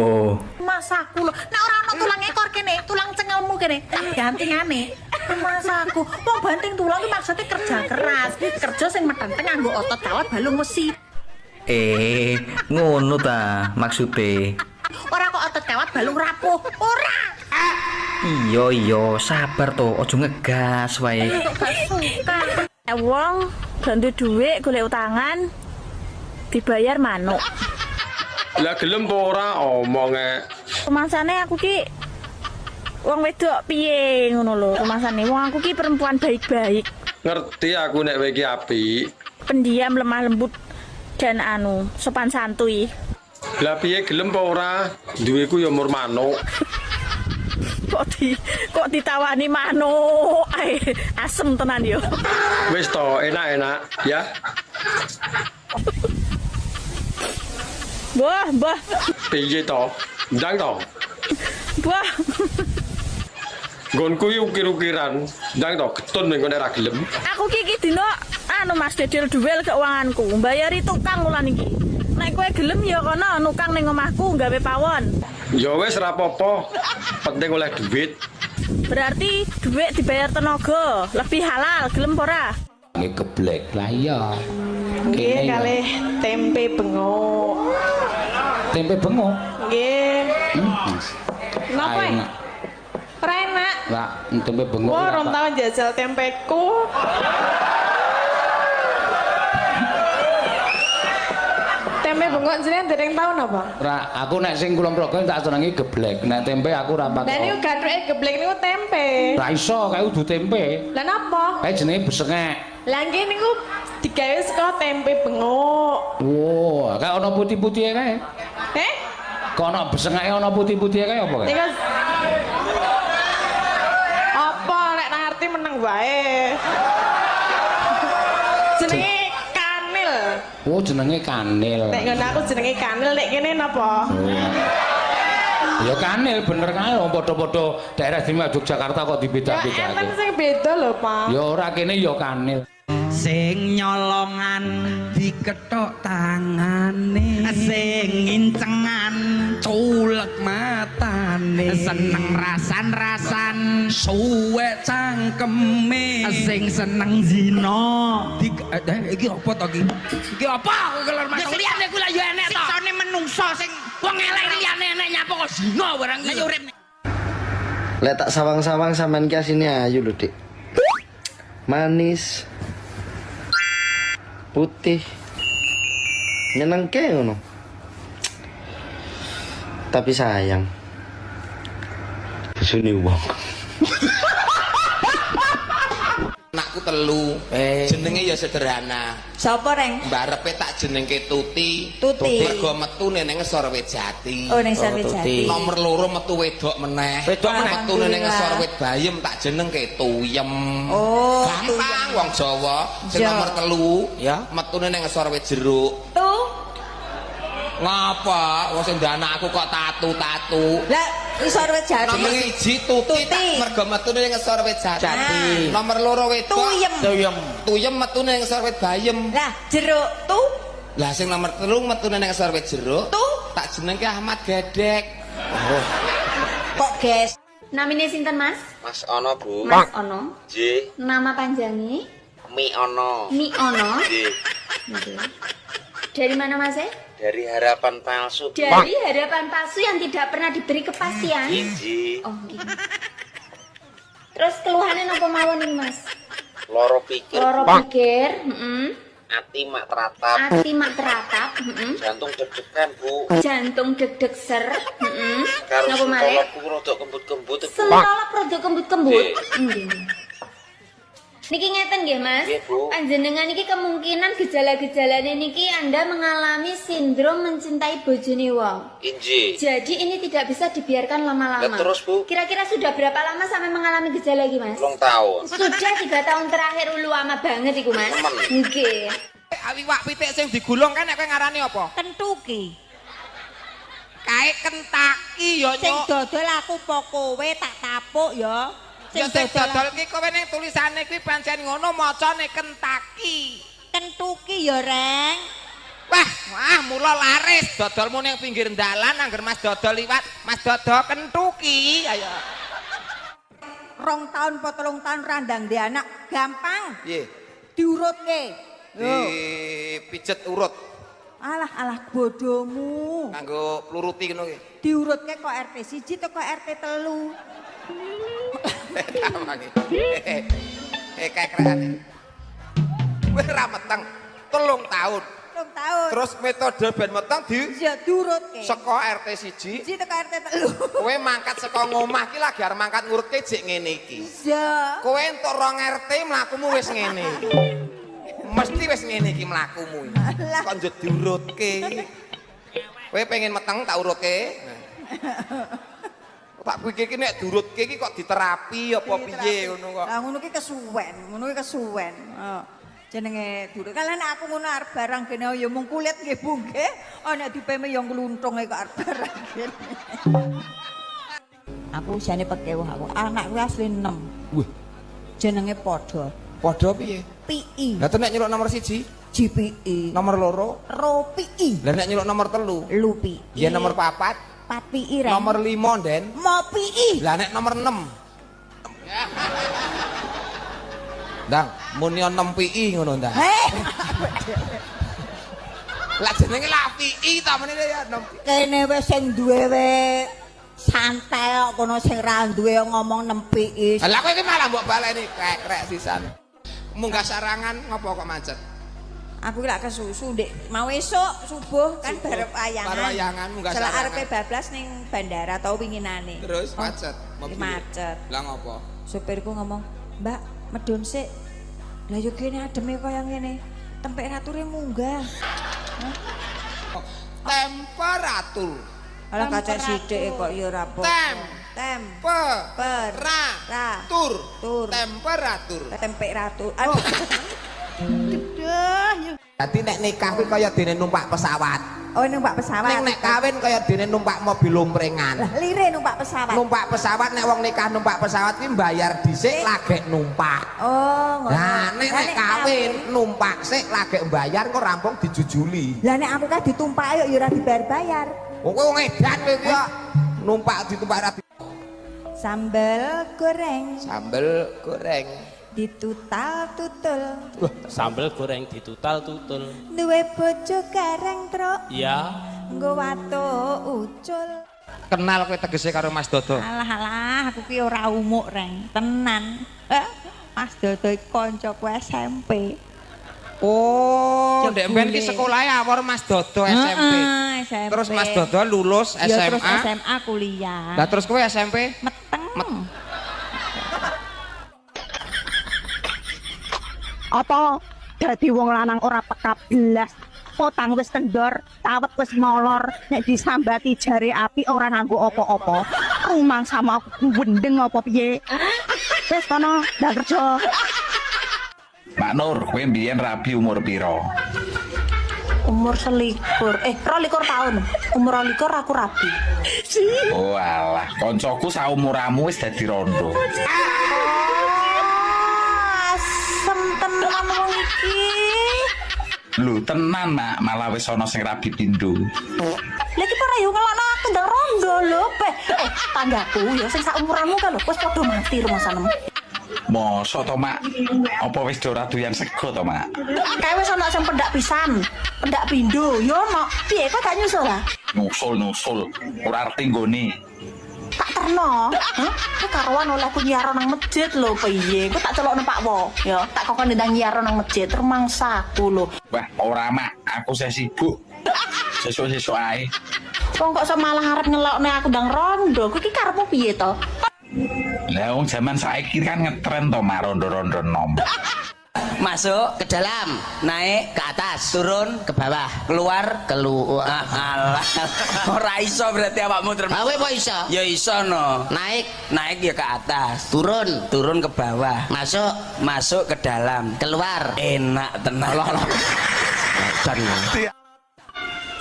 Masaku lho, nek ora ana tulang ekor kene, tulang cengelmu kene, tak gantingane. Masaku, wong banting tulang ki maksudnya kerja keras, kerja sing metenteng nganggo otot kawat balung wesi. Ngono ta maksude. Ora kok otot kawat balung rapuh, ora. Iya iya, sabar to, aja ngegas wae. Kok gak suka. Wong gak duwe dhuwit golek utangan dibayar manuk. Lah gelem apa ora omonge. Rumasane aku ki wong wedok piye ngono lho, rumasane wong aku ki perempuan baik-baik, Ngerti aku nek kowe iki apik. pendiam, lemah lembut dan anu sopan santuy. Lah piye gelem apa ora? Duweku ya mur manuk. Kok ditawani manuk ae, asem tenan yo. Wis to, enak-enak ya. Wah, mbah, Piye to? Ndang to. mbah. Nggonku iki ukir-ukiran. Ndang to getun ning kono ora gelem. Aku ki iki dina anu Mas Dedel duel keuanganku, mbayari tukang wulan iki. Nek kowe gelem ya kono nukang ning omahku gawe pawon. Ya wis ora apa-apa. Penting oleh duit. Berarti duit dibayar tenaga, lebih halal, gelem apa ora? Nggih geblek. Lah iya. Nggih kalih tempe bengok. Tempe bengok. Nggih. Hmm. Napa? Enak. Ora enak. Pak. Lah, tempe bengok. Wah, rong tahun jajal tempeku. Tempe bengok jenengan dereng tau napa? Ora, aku nek sing Kulon Progo tak senengi geblek. Nek tempe aku ora patek. Lah niku gathuke geblek niku tempe. Ora iso, kae kudu tempe. Lah napa? Kae jenenge besengek. Lah nggih niku digawe saka tempe bengok. Wah, kae ana putih-putihe kae. Eh? Kok ana besengeke ana putih-putihe kae apa kae? Niku apa nek ra ngerti meneng wae. Jenenge kanil. Oh, jenenge kanil. Nek ngono aku jenenge kanil, nek kene napa? Oh. Ya kanil bener kae wong padha-padha daerah istimewa Yogyakarta kok Ya dibeda-bedake. enten sing beda lho, Pak. Ya ora kene ya kanil. Sing nyolongan dikethok tangane, sing ngincengan culek matane, seneng rasan-rasan suwek cangkeme, sing seneng zina iki apa to iki? Iki apa kowe kelar masuk liyane kuwi lah ya enek to. Siksane menungso sing wong elek liyane enek nyapa kok zina barang iki. Lah urip. Lek tak sawang-sawang sampean ki asine ayu lho, Dik. Manis. Putih. Nyenengke ngono. Tapi sayang. Bojone wong. Anakku telu. Jenenge ya sederhana. Sapa, Reng? Mbarepe tak jenengke Tuti. Tuti. Mergo metu ning ngesor wit jati. Oh, ning ngesor wit jati. Nomor loro metu wedok meneh. Wedok meneh. Metu ning ngesor wit bayem tak jenengke Tuyem. Oh, gampang wong Jawa. Sing Ya. nomor telu ya metune ning ngesor wit jeruk. Tu. Ngapa? Wong sing ndek anakku kok tatu-tatu. Lah ngisor wit jati. Nomor 1 Tuti tak mergo metune ning ngesor wit jati. Nomor loro wedok Tuyem. Tuyem. Tuyem metune ning ngesor wit bayem. Lah jeruk tu. Lah sing nomor 3 metune ning ngesor wit jeruk. Tu. Tak jenengke Ahmad Gedek. Oh. Kok ges? Namine sinten, Mas? Mas Ono, Bu. Mas Ono. J. Nama panjangnya? Mi Ono. Mi Ono. J. Nggih. Dari mana, Mas? Dari harapan palsu. Dari harapan palsu yang tidak pernah diberi kepastian. J. Oh, nggih. Terus keluhannya napa mawon nih, Mas? Loro pikir. Loro pikir, heeh. Ati mak teratap. Ati mak teratap, heeh. Jantung deg-degan, Bu. Jantung deg-deg ser, heeh. Karo Napa malih? sentolopku rodok kembut-kembut. Bu. Sentolop rada kembut-kembut. Nggih. Nggih. Niki ngeten nggih, Mas. Nggih, Bu. Panjenengan niki kemungkinan gejala-gejalane niki Anda mengalami sindrom mencintai bojone wong. Inji. Jadi ini tidak bisa dibiarkan lama-lama. Lah terus, Bu? Kira-kira sudah berapa lama sampai mengalami gejala iki, Mas? 2 tahun. Sudah 3 tahun terakhir ulu lama banget iku, Mas. Nggih. Iwak pitik sing digulung kan nek kowe ngarani apa? Kentuki. Kae Kentaki ya, Sing Nyuk. dodol aku po kowe tak tapuk ya. Ya sing dodol ki kowe ning tulisane kuwi pancen ngono macane Kentaki. Kentuki ya, Reng. Wah, wah mula laris dodolmu ning pinggir dalan angger Mas dodol liwat, Mas dodol kentuki. Ayo. 2 tahun po 3 tahun randang di anak gampang. Piye? Diurutke. Dipijet urut Alah alah bodomu. nganggo pluruti ngono ki. Diurutke kok RT 1 teko RT 3. Kekrekane. Kowe ra meteng 3 tahun. 3 tahun. Terus metode ben meteng di ya diurutke. Saka RT 1 1 teko RT 3. Kowe mangkat saka ngomah ki lagi arep mangkat ngurutke jek ngene iki. Iya. Kowe entuk 2 RT mlakumu wis ngene. Mesti wis ngene iki mlakumu iki. Kok njut diurutke. Kowe pengen meteng tak urutke. Tak pikir ki nek diurutke ki kok diterapi apa piye ngono kok. Lah ngono ki kesuwen, ngono ki kesuwen. Heeh. Jenenge durut. Kalau nek aku ngono arep barang kene ya mung kulit nggih Bu nggih. Oh nek dipeme ya ngluntung kok arep barang kene. Aku jane pekewuh aku. Anakku asli 6. Wih. Jenenge padha. Padha piye? PI. Lah nek nyeluk nomor 1? GPI. Nomor 2? Ropi. Lah nek nyeluk nomor 3? Lupi. Ya nomor 4? 4 PI Reng. Nomor 5, Den. Mo PI. Lah nek nomor 6. Ndang, muni 6 PI ngono ndang. Heh. Lah jenenge lah PI ta meneh ya 6 PI. Kene wis sing duwe we Santai kok kono sing ra duwe ngomong nempiki. Lah kowe iki malah mbok baleni krek-krek sisan. Munggah sarangan ngopo kok macet? Aku lak kesusu ndek mau esuk subuh kan barep wayangan. Bar wayangan munggah Selak sarangan. arepe bablas ning bandara tau winginane. Terus macet mobil. Macet. Lah ngopo? Supirku ngomong, "Mbak, medun sik." Lah yo kene ademe kaya ngene. Temperature munggah. Temperatur. Alah kacek sithik kok ya ora apa-apa. Tem. Tem. Pe. Per. Ra. Ra. Tur. Tur. Temperatur. Temperatur. Aduh. Dadi nek nikah kuwi kaya dene numpak pesawat. Oh numpak pesawat. Ning nek kawin kaya dene numpak mobil lomprengan. Lah lire numpak pesawat. Numpak pesawat nek wong nikah numpak pesawat kuwi mbayar dhisik lagek numpak. Oh, ngono. Lah nek Lah, nek kawin numpak sik lagek mbayar kok rampung dijujuli. Lah nek aku kan ditumpaki kok ya ora dibayar-bayar. Wong kowe wong edan kowe iki kok numpak ditumpak ra Sambel goreng sambel goreng. ditutal tutul. Sambel goreng ditutal tutul. Duwe bojo gareng, Truk. Ya. Nggo watuk ucul. Kenal kowe tegese karo Mas Dodo. Alah alah, aku ki ora umuk, Reng. Tenan. Mas Dodo iki kancaku SMP. Oh, ndek mben ki Jebule. sekolahe awor Mas Dodo SMP. Heeh, SMP. Terus Mas Dodo lulus Ya, SMA. terus SMA kuliah. Lah terus kowe SMP? Meteng. Apa dadi wong lanang ora peka blas? Potang wis kendor, tawet wis molor, nek disambati jare api ora nganggo apa-apa. Rumangsamu aku wendeng apa piye? Wis kono ndak kerja. Mak Nur, kowe mbiyen rabi umur piro? Umur 21, 22 tahun. Umur 22 aku rabi. Oh alah, koncoku saumuramu wis dadi rondo. Asem tenan wong iki. Lho tenan, Mak, malah wis ana sing rabi pindho. Lah iki ora yo ngelokno aku ndang rondo lho, Beh. Tanggaku ya sing saumuranmu ka lho wis padha mati rumasanem. Mosok to, Mak? Apa wis do ora doyan sego to, Mak? Kae wis ana sing pendak pisan, pendak pindho, yo ono. Piye kok gak nyusul ah? Nyusul-nyusul, ora arti nggone. Tak terno. Hah? Kowe karuan oleh aku nyiaro nang masjid lho piye? Kowe tak celokno Pak Wo, ya. Tak kokon ndang nyiaro nang masjid rumangsaku lho. Wah, ora, Mak, aku sih sibuk. Sesuk-sesuk ae. Wong kok iso malah arep ngelokne aku ndang rondo. Kowe iki karepmu piye to? Lah wong jaman saiki kan ngetren to, Mak, rondo-rondo nom. Masuk ke dalam, naik ke atas, turun ke bawah, keluar, keluar. Alah, ora iso berarti awakmu terus. Kowe apa iso? Ya iso no. Naik, naik ya ke atas, turun, turun ke bawah, masuk, masuk ke dalam, keluar. Enak tenan. Alah, alah.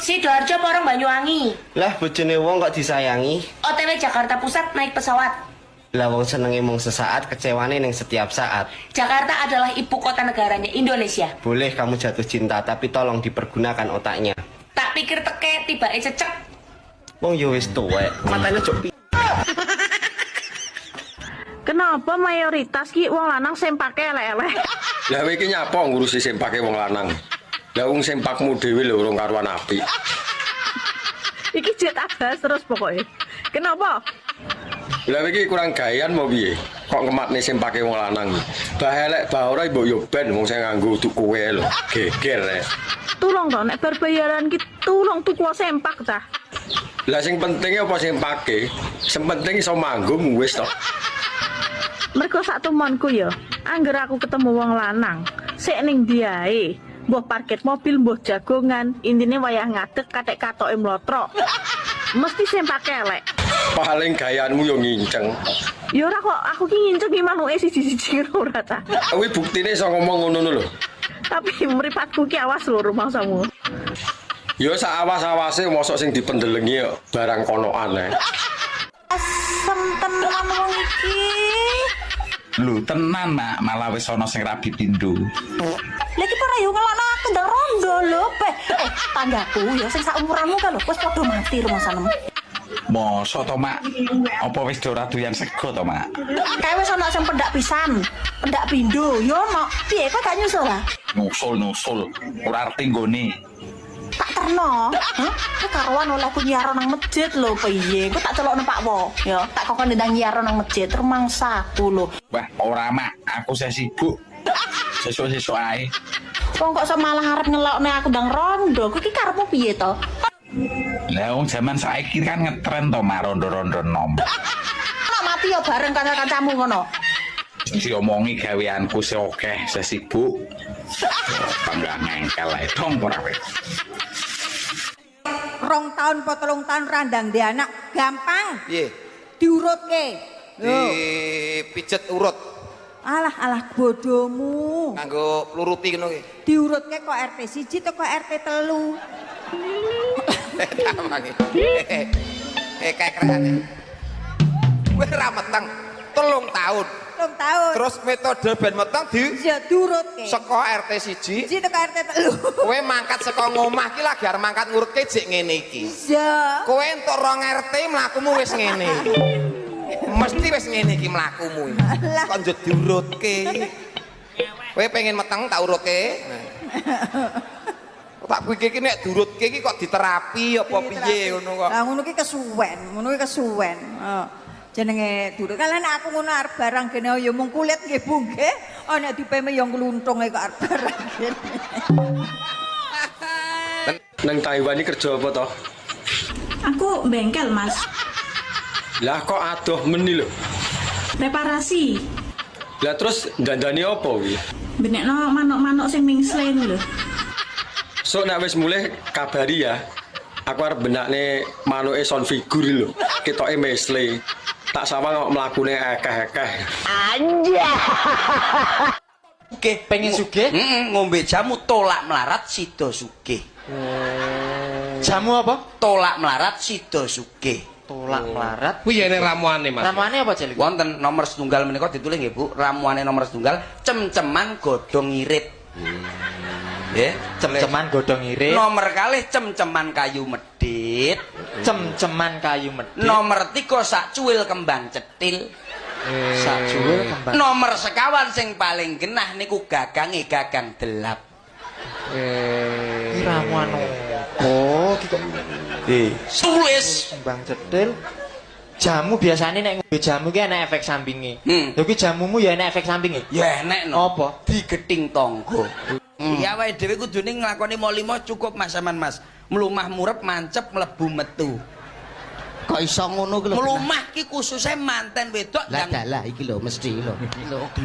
Sidoarjo Porong Banyuwangi. Lah bojone wong kok disayangi? OTW Jakarta Pusat naik pesawat. Lah wong senenge mung sesaat, kecewane ning setiap saat. Jakarta adalah ibu kota negaranya Indonesia. Boleh kamu jatuh cinta, tapi tolong dipergunakan otaknya. Tak pikir teke tibake cecek. Wong yo wis tuwek, matane cuk. Kenapa mayoritas ki wong lanang sempake elek-elek? Lah kowe iki nyapa ngurusi sempake wong lanang? Lah wong sempakmu dhewe lho urung karuan apik. Iki jet abas terus pokoknya. Kenapa? Lah kowe iki kurang gawean mau piye? Kok ngematne sempake wong lanang iki? Bah elek bah ora mbok yo ben wong sing nganggo utuk kowe lho. Geger rek. Tulung to nek bar bayaran ki tulung tuku sempak cah. Lah sing penting apa sempake? Sing penting iso manggung wis to. Mergo sak tumonku ya, angger aku ketemu wong lanang, sik ning diae, mbuh parkir mobil, mbuh jagongan, intine wayah ngadeg kathek katoke mlotrok. Mesti sempake elek. Paling gayanmu yo nginceng. Ya ora kok, aku ki nginceng ki manuke siji-siji ora ta. Kuwi buktine iso ngomong ngono lho. Tapi mripatku ki awas lho rumangsamu. Ya sak awas-awase mosok sing dipendelengi yo barang konoan ae. Asem tenan wong iki. Lho tenan, Mak, malah wis ana sing rabi pindho. Lah iki ora yo ngelokno aku ndang rondo lho, Beh. Tanggaku ya sing saumuranmu ka lho wis padha mati rumasanem. Mosok to, Mak? Apa wis do ora doyan sego to, Mak? Kae wis ana sing pendak pisan, pendak pindho, yo ono. Piye kok gak nyusul ah? Nyusul-nyusul, ora arti nggone. Tak terno. nyiarno. Hah? Kowe karuan olehku nyiarno nang masjid lho piye? Kowe tak celokno Pak Wo, ya. Tak kokon ndang nyiarno nang masjid rumangsaku lho. Wah, ora Mak, aku saya sibuk. Sesuk-sesuk ae. Wong kok malah arep ngelokne aku ndang rondo. Kowe iki karepmu piye to? Lah wong jaman saiki kan ngetren to Mak rondo-rondo nom. Nek mati ya bareng kanca-kancamu ngono. Diomongi gaweanku sing akeh, saya sibuk. Bangga ngengkel ae dong ora kowe. 2 tahun po 3 tahun randang di anak gampang. Piye? Diurutke. Dipijet urut. Alah alah bodomu. Nganggo pluruti ngono ki. Diurutke kok RT 1 teko RT 3. Tamangi. Kekrekane. Kowe ra meteng 3 tahun. 3 tahun. Terus metode ben meteng di ya diurutke. Saka RT 1. 1 teko RT 3. Kowe mangkat saka ngomah ki lagi arep mangkat ngurutke jek ngene iki. Iya. Kowe entuk 2 RT mlakumu wis ngene. Mesti wis ngene iki mlakumu. Kok njut diurutke. Kowe pengen meteng tak urutke. Tak pikir iki nek diurutke iki kok diterapi apa piye ngono kok. Lah ngono ki kesuwen, ngono ki kesuwen. Heeh. Jenenge durut. Kalau nek aku ngono arep barang gene ya mung kulit nggih Bu nggih. Oh nek dipeme ya ngluntung kok arep barang gene. Nang Taiwan iki kerja apa toh? Aku bengkel, Mas. Lah kok adoh meni lho. Reparasi. Lah terus dandani apa kuwi? Benekno manuk-manuk sing mingsle lho. Sok nek wis mulih kabari ya. Aku arep benakne manuke sound figur lho. Ketoke mesle. Tak sawang kok mlakune akeh-akeh. Anjay. Oke, pengen sugih? Heeh, ngombe jamu tolak melarat sida sugih. Jamu apa? Tolak melarat sida sugih. Tolak melarat. Kuwi ene ramuane, Mas. Ramuane apa, Cil? Wonten nomor setunggal menika ditulis nggih, Bu. Ramuane nomor setunggal cem-ceman godhong irit. Nggih, cem-ceman godhong irit. Nomor kalih cem-ceman kayu medhit. Cem-ceman kayu medhit. Nomor 3 sak cuwil kembang cetil. Sak cuwil kembang. Nomor sekawan sing paling genah niku gagange gagang delap. Iki ramuan opo iki kok? Tulis kembang cetil. Jamu biasane nek ngombe jamu ki enek efek sampinge. Lha ki jamumu ya enek efek sampinge? Ya enek no. Apa? Digeting tangga. Ya awake dhewe kudune nglakoni mo 5 cukup Mas sampean Mas. Mlumah murep mancep mlebu metu. Kok iso ngono ki lho? Mlumah ki khususe manten wedok. Lah dalah iki lho mesti lho.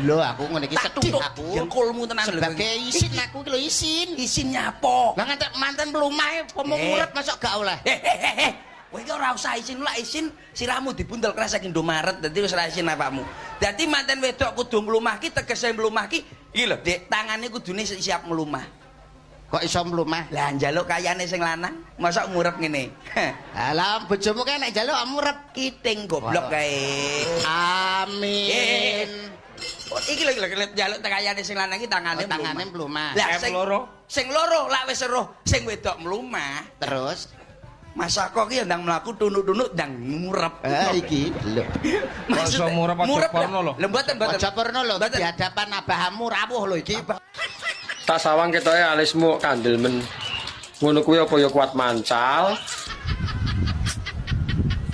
Lho aku ngene iki sedih aku. Jengkulmu tenan lho. Sebagai isin aku iki lho isin. Isin nyapo? Lah ngantek manten mlumah pomo murep masuk gak oleh. Kowe iki ora usah isin, lak isin sirahmu dibundel kresek Indomaret dadi wis ora isin awakmu. Dadi manten wedok kudu mlumah ki tegese mlumah ki iki lho Dik, tangane kudune siap mlumah. Kok iso mlumah? Lah njaluk kayane sing lanang, mosok ngurep ngene. Lah bojomu kae nek njaluk ngurep kiting goblok kae. Amin. Iki lho njaluk kayane sing lanang iki tangane mlumah. Tangane mlumah. Lah sing loro lak wis eruh sing wedok mlumah. Terus Mas Ako ki ndang mlaku tunuk-tunuk ndang ngurep. Iki lho. Masa ngurep aja porno lho. Lho mboten mboten. Aja porno lho di hadapan abahamu rawuh lho iki. Tak sawang ketoke alismu kandel men. Ngono kuwi apa ya kuat mancal?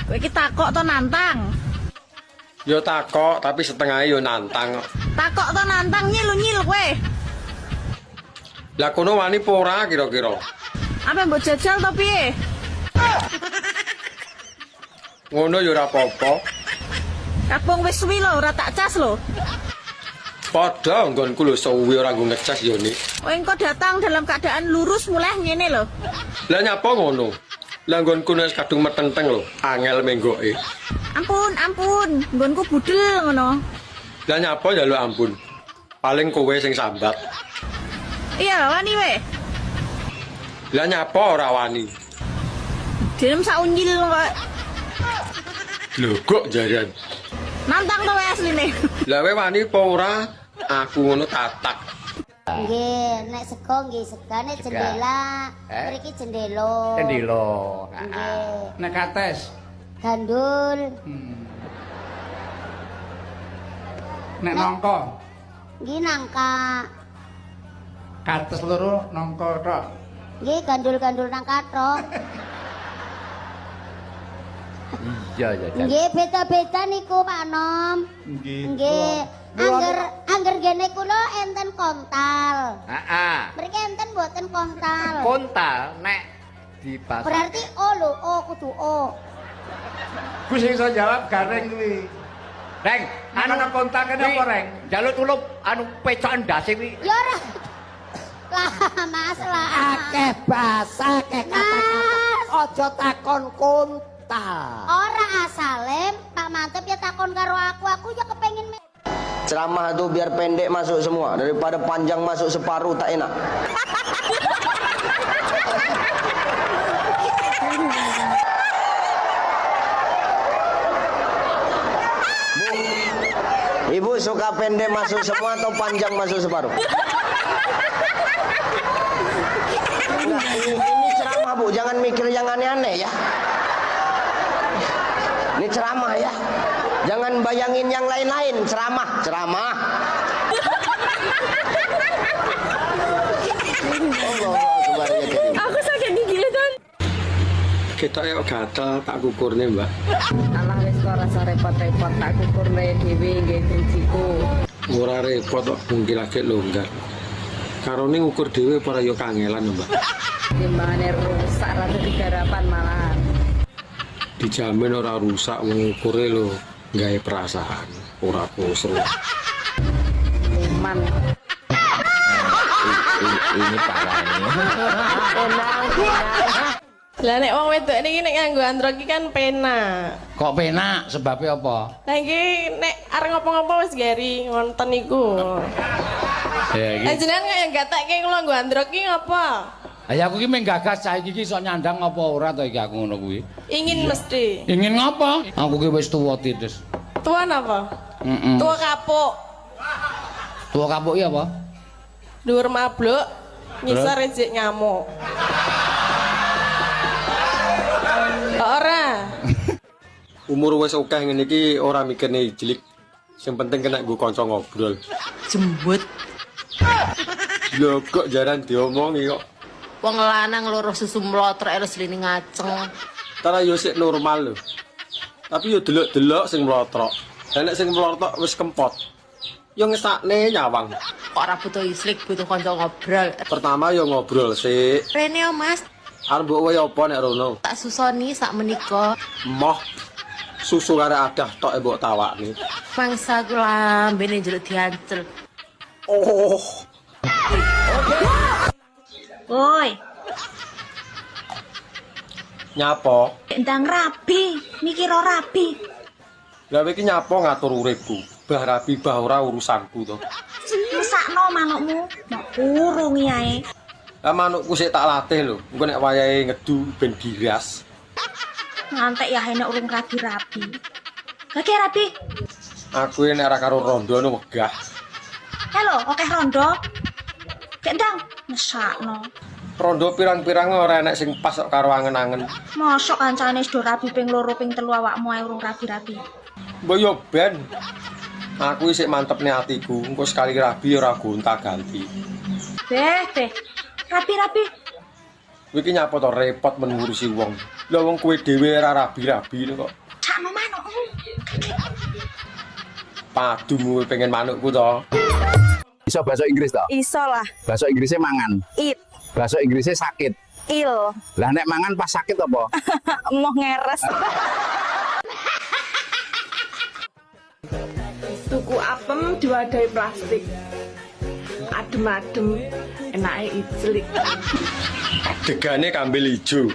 Kowe iki takok to nantang? Ya takok tapi setengahe ya nantang. Takok to nantang nyil-nyil kowe. Lah kono wani apa ora kira-kira? Apa mbok jajal to piye? Ngono ya ora apa-apa. Kabung wis suwi lho, ora tak cas lho. Padha nggonku lho suwi ora nggo ngecas yo Nik. Kowe engko datang dalam keadaan lurus mulih ngene lho. Lah nyapa ngono? Lah nggonku wis kadung metenteng lho, angel menggoke. Ampun, ampun, nggonku budel ngono. Lah nyapa njaluk ampun? Paling kowe sing sambat. Iya, wani we. Lah nyapa ora wani? Dhewe sak unyil kok. Lho kok jaran. Nantang to wae asline. Lah kowe wani apa ora? Aku ngono tatak. Nggih, nek sego nggih sega, nek jendela mriki jendela. Jendela. Nggih. Nek kates gandul. Nek nangka. Nggih nangka. Kates loro nangka tok. Nggih, gandul-gandul nang kathok. Iya ya. Nggih, beda-beda niku Pak Nom. Nggih. Nggih. Angger gene kula enten kontal. Heeh. Mriki enten mboten kontal. Kontal nek di pasar. Berarti O lho, O kudu O. Ku sing iso jawab Gareng kuwi. Reng, anu Anu kontal kene apa, Reng? Njaluk tulung anu pecok ndase kuwi. Ya ora. Lah, Mas lah. Akeh bahasa, akeh kata-kata. Aja takon kontal. Ora asale Pak Mantep ya takon karo aku ya kepengin Ceramah tuh biar pendek masuk semua, daripada panjang masuk separuh tak enak. Bu, Ibu suka pendek masuk semua atau panjang masuk separuh? Nah, ini ceramah Bu, jangan mikir yang aneh-aneh ya. Ini ceramah ya. Jangan bayangin yang lain-lain, ceramah, ceramah. Allahu Akbar ya Karim. Aku sakit gigi kan. Ketok yo gatel tak kukurne, Mbak. Alah wis kok rasa repot-repot tak kukurne dhewe nggih drijiku. Ora repot kok mungkin lagi longgar. Karone ngukur dhewe ora yo kangelan, Mbak. Timbangane rusak ra digarapan malahan. Dijamin ora rusak wong ngukure lho. Gawe perasaan ora kusru. Luman. Ini parah ini. Lah nek wong wedok niki nek nganggo andro iki kan penak. Kok penak sebabnya apa? Lah iki nek arep ngopo-ngopo wis gari ngonten niku. Ya iki. Lah jenengan kaya gatekke kula nggo andro iki ngopo? Lah ya aku iki mung gagas cah iki iso nyandang apa ora to iki aku ngono kuwi. Ingin mesti. Ingin ngopo? Aku ki wis tuwa titis. Tuwa napa? Heeh. Tuwa kapuk. Tuwa kapuk iki apa? Dhuwur mabluk, ngisor ejek ngamuk. Ora. Umur wis akeh ngene iki ora mikirne ijlik. Sing penting kena nggo kanca ngobrol. Jembut. Lho kok jaran diomongi kok. Wong lanang loro susu mlotrok terus lini ngaceng. Tara yo sik normal lho. Tapi yo delok-delok sing mlotrok. Lah nek sing mlotrok wis kempot. Yo ngesakne nyawang. Kok ora butuh islik, butuh kanca ngobrol. Pertama yo ngobrol sik. Rene yo Mas, Arep mbok wehi apa nek rono? tak susoni sak menika. Moh. Susu karo adah tok mbok tawakne. Mangsa ku lambene njaluk diancel. Oh. Woi, Nyapo? ndang rabi, mikir rabi. Lah kowe iki nyapo ngatur uripku? Bah rabi bah ora urusanku to. Mesakno manukmu, mbok kurungi ae. Lah manukku sik tak latih lho. Engko nek wayahe ngedu ben giras. Ngantek ya enek urung rabi-rabi. Gage rabi. Aku nek ora karo rondo no wegah. Halo, akeh rondo. Gek ndang mesakno. Rondo pirang-pirang ora enek sing pas kok karo angen-angen. Mosok kancane wis do rabi ping 2 ping 3 awakmu ae urung rabi-rabi. Mbok yo ben. Aku isih mantepne atiku, engko sekali rabi ora gonta-ganti. Beh, beh. Rabi-rabi. Kowe iki nyapa to repot men ngurusi wong. Lah wong kowe dhewe ora rabi-rabi kok. Sakno manukmu. Padu kowe pengen manukku to. Iso bahasa Inggris to? Iso lah. Bahasa Inggrisnya mangan. It. Bahasa Inggrisnya sakit. Il. Lah nek mangan pas sakit apa? Moh ngeres. Tuku apem diwadahi plastik. Adem-adem, enake iclik. Degane kambil ijo.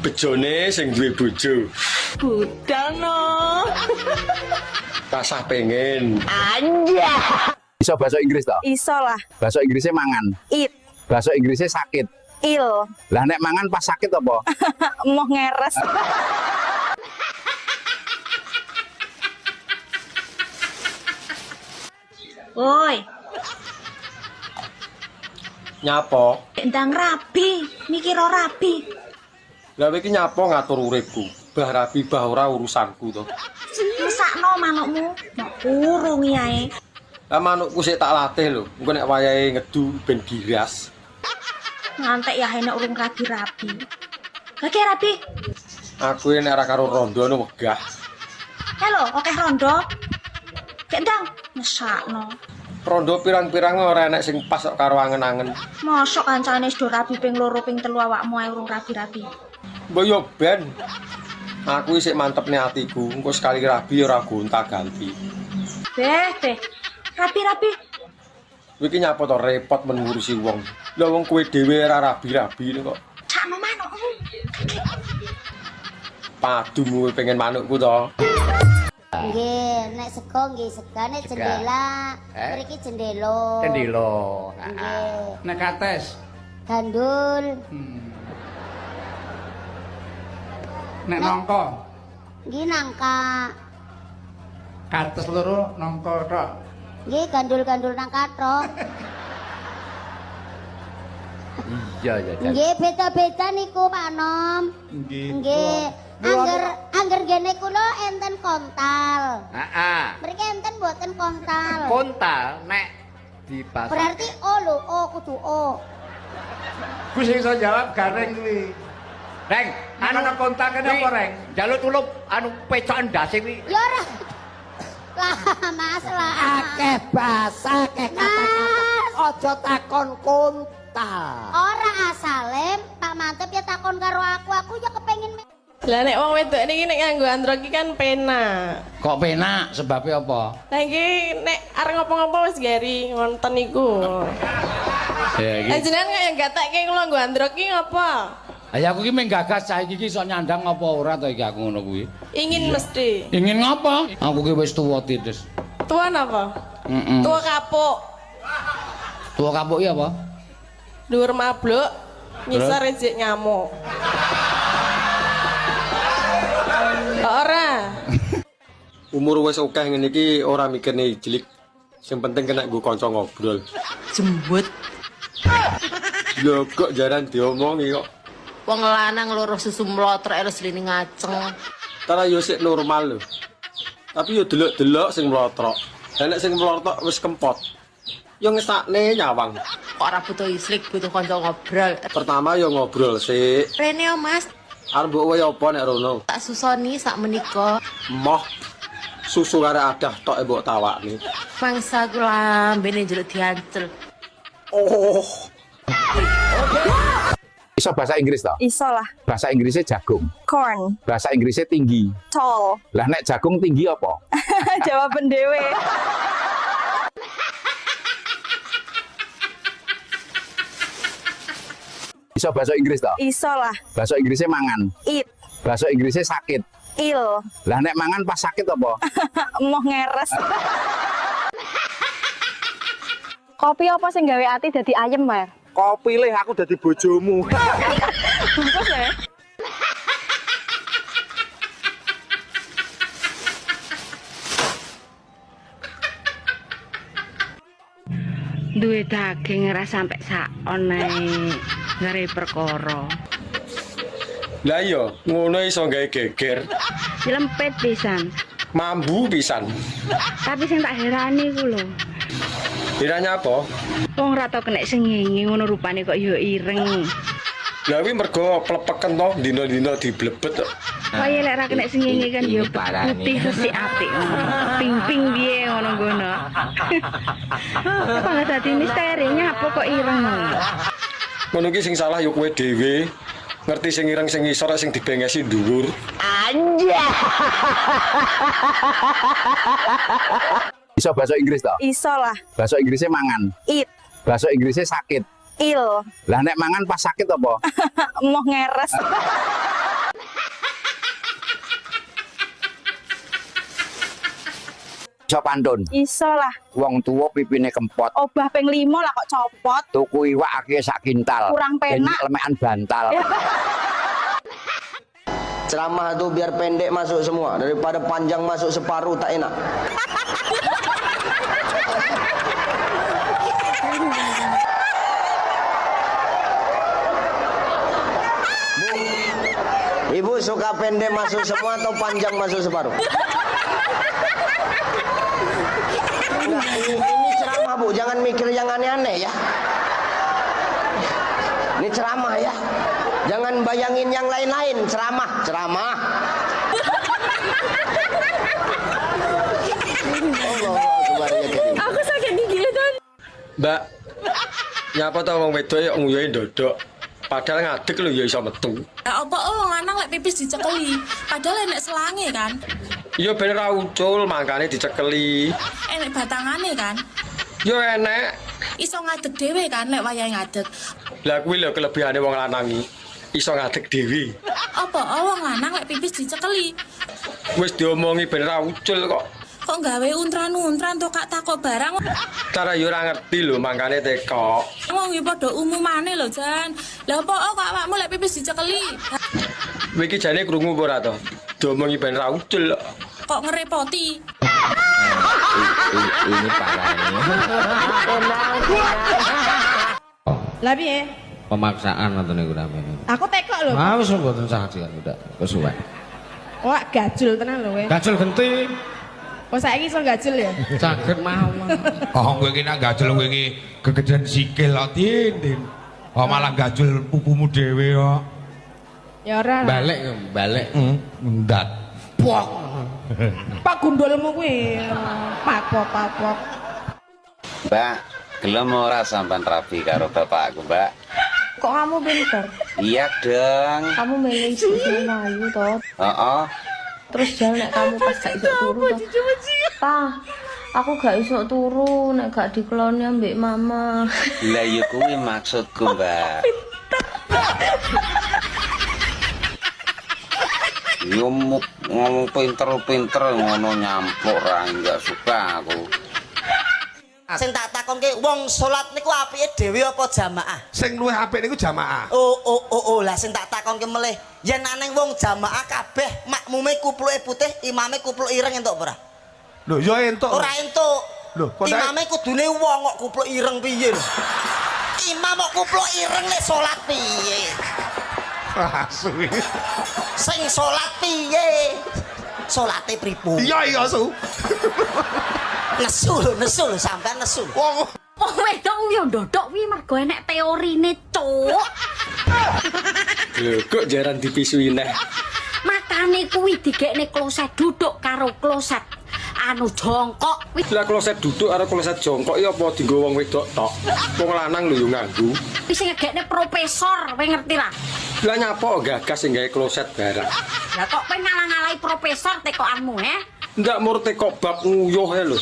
Bejone sing duwe bojo. Budal no. Rasah pengen. Anjay. Iso bahasa Inggris to? Iso lah. Bahasa Inggrisnya mangan. It. Bahasa Inggrisnya sakit. Il. Lah nek mangan pas sakit apa? Moh ngeres. Woi, Nyapo? ndang rabi, mikir rabi. Lah kowe iki nyapo ngatur uripku? Bah rabi bah ora urusanku to. Mesakno manukmu, mbok kurungi ae. Lah manukku sik tak latih lho. Engko nek wayahe ngedu ben giras. Ngantek ya enek urung rabi-rabi. Lagi rabi. Aku nek ora karo rondo nu wegah. Halo, akeh rondo. Gek ndang mesakno. Rondo pirang-pirang ora enek sing pas kok karo angen-angen. Mosok kancane wis do rabi ping 2 ping 3 awakmu ae urung rabi-rabi. Mbok yo ben. Aku isih mantepne atiku, engko sekali rabi ora gonta-ganti. Beh, beh. Rabi-rabi. Kowe iki nyapa to repot men ngurusi wong. Lah wong kowe dhewe ora rabi-rabi kok. Cakno manukmu. Padu kowe pengen manukku to. Nggih, nek sego nggih sega, nek jendela mriki jendela. Jendela. Nggih. Nek kates gandul. Nek nangka. Nggih nangka. Kates loro nangka tok. Nggih gandul-gandul nangka tok. Iya ya. Nggih beda-beda niku Pak Nom. Nggih. Nggih. Angger gene kula enten kontal. Heeh. Mriki enten mboten kontal. Kontal nek dibasa. Berarti O lho, O kudu O. Ku sing iso jawab Gareng kuwi. Reng, anu kontak kene apa, Reng? Njaluk tulung anu pecok ndase kuwi. Ya ora. Lah, Mas lah. Akeh basa, akeh kata-kata. Aja takon kontal. Ora asale Pak Mantep ya takon karo aku ya kepengin. Lah nek wong wedok niki nek nganggo andro iki kan penak. Kok penak sebabnya apa? Lah iki nek arep ngopo-ngopo wis gari ngonten niku. Ya iki. Lah jenengan kaya gatekke kula nggo andro iki ngopo? Ya aku iki mung gagas cah iki iso nyandang apa ora to iki aku ngono kuwi. Ingin mesti. Ingin ngopo? Aku ki wis tuwa titis. Tuwa napa? Heeh. Tuwa kapuk. Tuwa kapuk iki apa? Dhuwur mabluk, ngisor ejek nyamuk. Ora. Umur wis akeh ngene iki ora mikirne ijlik. Sing penting kena nggo kanca ngobrol. Jembut. Lho kok jaran diomongi kok. Wong lanang loro susu mlotrok terus lini ngaceng. Tara yo sik normal lho. Tapi yo delok-delok sing mlotrok. Lah nek sing mlotrok wis kempot. Yo ngesakne nyawang. Kok ora butuh islik, butuh kanca ngobrol. Pertama yo ngobrol sik. Rene yo Mas. Arep mbok wae apa nek rono? Tak susoni sak menika. Moh. Susu kare adah tok mbok tawakne. Mangsa ku lambene njaluk diancel. Oh. Iso bahasa Inggris toh? Iso lah. Bahasa Inggrisnya jagung. Corn. Bahasa Inggrisnya tinggi. Tall. Lah nek jagung tinggi apa? Jawaban dhewe. Iso bahasa Inggris toh? Iso lah. Bahasa Inggrisnya mangan. Eat. Bahasa Inggrisnya sakit. Il. Lah nek mangan pas sakit apa? Moh ngeres. Kopi apa sing gawe ati dadi ayem, Pak? Kopi leh aku dadi bojomu. Bungkus ya. Duwe daging ora sampe sakon ae ngare perkara. Lah iya, ngono iso gawe geger. Nyelempet pisan. Mambu pisan. Tapi sing tak herani ku lho. Kiranya apa? Wong ora tau kena sengenge ngono rupane kok ya ireng. Lah kuwi mergo plepeken to dina-dina diblebet kok. Kaya lek ra kena sengenge kan ya putih resik apik ngono. Ping-ping piye ngono ngono. Apa nggak dadi misteri nyapa kok ireng ngono. Ngono ki sing salah ya kowe dhewe. Ngerti sing ireng sing ngisor sing dibengesi dhuwur. Anjay. Iso bahasa Inggris toh? Iso lah. Bahasa Inggrisnya mangan. Eat. Bahasa Inggrisnya sakit. Il. Lah nek mangan pas sakit apa? Moh ngeres. Iso pantun. Iso lah. Wong tuwa pipine kempot. Obah ping 5 lah kok copot. Tuku iwak akeh sak kintal. Kurang penak. Lemekan bantal. Ceramah tuh biar pendek masuk semua, daripada panjang masuk separuh tak enak. Bu, Ibu suka pendek masuk semua atau panjang masuk separuh? Enggak, ini ceramah Bu, jangan mikir yang aneh-aneh ya. Ini ceramah ya. Jangan bayangin yang lain-lain, ceramah, ceramah. Allah Akbar ya Karim. Aku sakit gigi kan. Mbak, nyapa ta wong wedok yo nguyuhe ndodok. Padahal ngadeg lho ya iso metu. Lah apa wong lanang lek pipis dicekeli, padahal enek selange kan. Ya ben ra ucul mangkane dicekeli. Enek batangane kan. Ya enek. Iso ngadeg dhewe kan lek wayahe ngadeg. Lah kuwi lho kelebihane wong lanang iki. Iso ngadeg dhewe. Apa wong lanang lek pipis dicekeli? Wis diomongi ben ra ucul kok. Kok gawe untran-untran to kak takok barang. Cara yo ora ngerti lho mangkane tekok. Wong yo padha umumane lho Jan. Lah apa kok awakmu lek pipis dicekeli? Kowe iki jane krungu apa ora to? Diomongi ben ra ucul. Kok ngerepoti? Ini parah ini. Lah piye? Pemaksaan ngoten niku namanya. Aku tekok lho. Ah wis mboten saged udah kesuwen. Wah, gajul tenan lho kowe. Gajul genti. Oh saiki iso gajul ya? Saged mawon. Oh kowe iki nek gajul kowe iki gegedan sikil kok Din, Din. Oh malah gajul pupumu dhewe kok. Ya ora. Balik balik. Ndat. Pok. Pak gundulmu kuwi. Papok papok. Mbak, gelem ora sampean rabi karo bapakku, Mbak? Kok kamu pinter? Iya dong. Kamu milih ibu sing ayu toh. Heeh. Terus jalan nek kamu pas gak iso turu toh. Pa, aku gak iso turu nek gak dikeloni ambek mama. Lah ya kuwi maksudku, Mbak. Yo ngomong pinter-pinter ngono nyampuk ra enggak suka aku. Sing tak takonke wong salat niku apike dhewe apa jamaah? Sing luwih apik niku jamaah. Oh oh oh oh lah sing tak takonke melih, yen aneng wong jamaah kabeh makmume kupluke putih, imame kupluk ireng entuk apa ora? Lho ya entuk. Ora entuk. Lho, kok imame kudune wong kok kupluk ireng piye lho? Imam kok kupluk ireng nek salat piye? Asu. Sing salat piye? Salate pripun? Iya iya su. Nesu lho, nesu lho, sampean nesu. Wong Wong wedok yo ndodok kuwi mergo enek teorine, cuk. Lho kok jaran dipisui neh. Makane kuwi digekne kloset duduk karo kloset anu jongkok. Lah kloset duduk karo kloset jongkok ya apa dienggo wong wedok tok? Wong lanang lho yo nganggo. Wis sing ngegekne profesor, kowe ngerti lah. Lah nyapa gagas sing gawe kloset barang. Lah kok kowe ngalang-alahi profesor tekokanmu, he? Ndak mur tekok bab nguyuh e lho.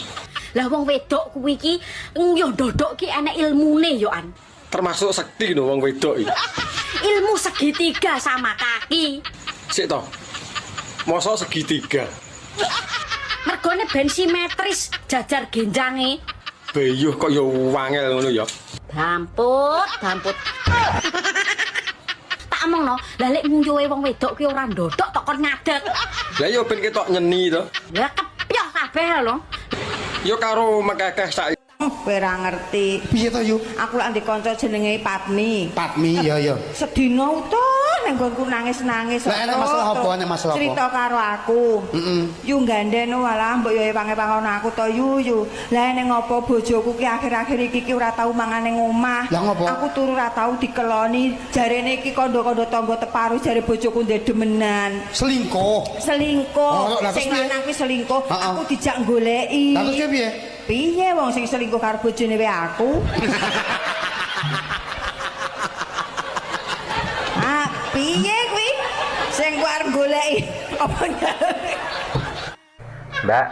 Lah wong wedok kuwi iki nguyuh ndodok ki enek ilmune yo an. Termasuk sekti lho wong wedok iki. Ilmu segitiga sama kaki. Sik to. Mosok segitiga. Mergone ben simetris jajar genjange. Beyuh kok yo wangel ngono ya. Damput, damput. Tak omongno, lah lek nguyuhe wong wedok ki ora ndodok tok kon ngadeg. Lah yo ben ketok nyeni to. Lah kepyoh kabeh lho. Yo karo mekekeh sak. Kowe ora ngerti. Piye to, Yu? Aku lak ndek kanca jenenge Patmi. Patmi, iya iya. Sedina utuh nang nggonku nangis-nangis. Lah enek masalah apa? Enek masalah apa? Cerita karo aku. Heeh. Yu ganden walah mbok yo ewang-ewangon aku to yu yu. Lah nek ngopo bojoku ki akhir-akhir iki ki ora tau mangan ning omah. Lah ngopo? Aku turu ora tau dikeloni. Jarene iki kandha-kandha tangga teparu jare bojoku ndek demenan. Selingkuh. Selingkuh. Oh, lah terus Sing piye? lanang kuwi selingkuh. Heeh. Aku dijak goleki. Lah terus piye? Piye wong sing selingkuh karo bojone wae aku? Ah, piye kuwi? Sing ku arep goleki apa njaluk? Mbak,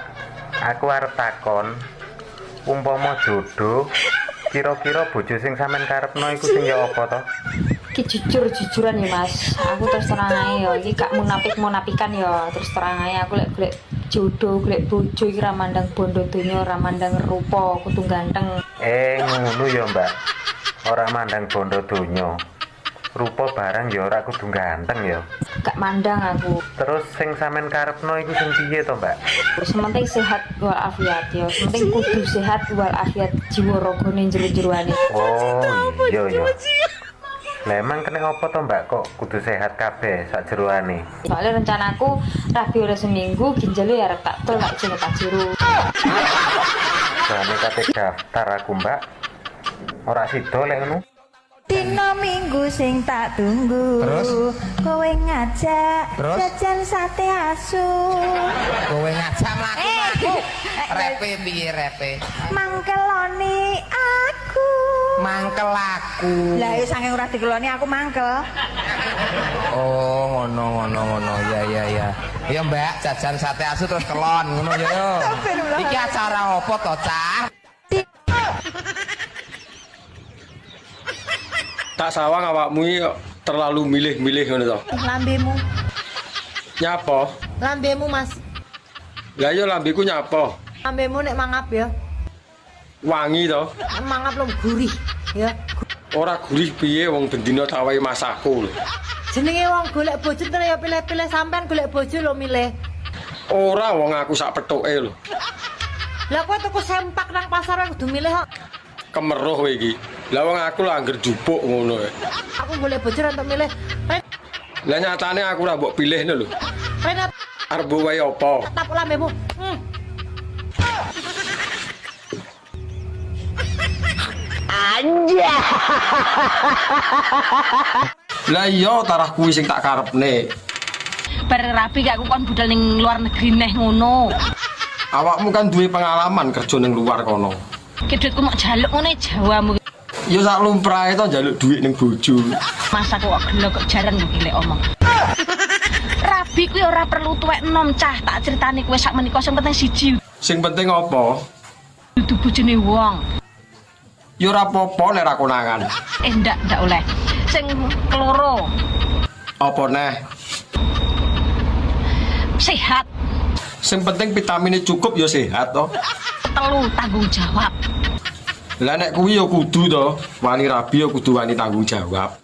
aku arep takon umpama jodoh kira-kira bojo sing sampean karepno iku sing ya apa to? Iki jujur-jujuran ya Mas. Aku terus terang ae ya, iki gak munafik-munafikan ya. Terus terang ae aku lek golek jodoh, golek bojo iki ra mandang bondo donya, ra mandang rupa, kudu ganteng. Ngono ya, Mbak. Ora mandang bondo donya. Rupa barang ya ora kudu ganteng ya. Gak mandang aku. Terus sing sampean karepno iku sing piye to, Mbak? Sementing sehat walafiat ya. Sementing kudu sehat walafiat jiwa ragane jero-jeroane. Oh, iya iya. Lah emang kena apa to, Mbak, kok kudu sehat kabeh sak jeroane? Soalnya rencanaku rabi oleh seminggu ginjalnya ya arep tak tol tak jeneng Pajero. Jane kate daftar aku, Mbak. Ora sida lek ngono. Dino Minggu sing tak tunggu. Terus? Kowe ngajak Terus? Jajan sate asu. Kowe ngajak mlaku-mlaku. Repe piye repe? Mangkeloni aku. Mangkel aku. Lah ya saking ora dikeloni aku mangkel. Oh, ngono ngono ngono. Ya ya ya. Ya Mbak, jajan sate asu terus kelon ngono ya yo. Iki acara apa to, Cah? Tak sawang awakmu iki terlalu milih-milih ngono to. Lambemu. Nyapa? Lambemu, Mas. Lah iya lambeku nyapa? Lambemu nek mangap ya. Wangi to. Nek mangap lho gurih ya. Ora gurih piye wong bendina tak wae masakku lho. Jenenge wong golek bojo terus ya pilih-pilih, sampean golek bojo lho milih. Ora wong aku sak pethuke lho. Lah kowe tuku sempak nang pasar kowe kudu milih kok. Kemeruh kowe iki. Lah wong aku lho angger jupuk ngono. Aku golek bojo ora entuk milih. Lah nyatane aku ora mbok pilih lho. Rene arep mbok wae apa? Tapuk lambemu. Anjay. Lah iya tarah kuwi sing tak karepne. Bar rapi gak aku kon budal ning luar negeri neh ngono. Awakmu kan duwe pengalaman kerja ning luar kono. Ki duitku mok jaluk ngene Jawamu. Ya sak lumrahe to njaluk duit ning bojo. Masa kok gelo kok jaran kok lek omong. Rabi kuwi ora perlu tuwek enom cah, tak critani kowe sak menika sing penting siji. Sing penting apa? Dudu bojone wong. Ya ora apa-apa nek ra konangan. Ndak ndak oleh. Sing keloro. Apa neh? Sehat. Sing penting vitamine cukup ya sehat to. Telu tanggung jawab. Lah nek kuwi ya kudu to, wani rabi ya kudu wani tanggung jawab.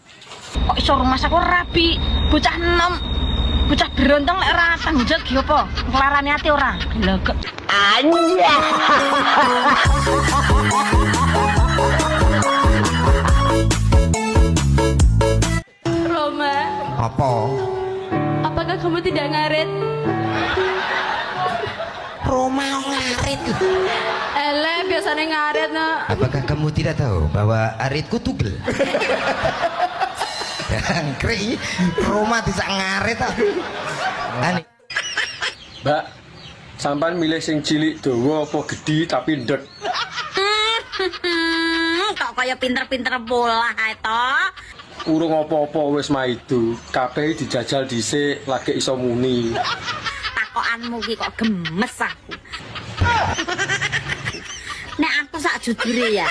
Kok iso rumah aku rabi, bocah enom, bocah berontong lek ora tanggung jawab ki apa? Nglarani ati ora? Lho kok anjay. Roma, Apa? apakah kamu tidak ngarit? Roma ngarit. Ele biasanya ngarit no. Apakah kamu tidak tahu bahwa aritku tugel? Jangkrik, Roma tidak ngarit ah. Aneh. Mbak, sampean milih sing cilik dawa apa gedhi tapi ndek? Kok kaya pinter-pinter bola ae to? Urung apa-apa wis maido, kabeh dijajal dhisik lagi iso muni. Takokanmu ki kok gemes aku. Nek aku sak jujure ya,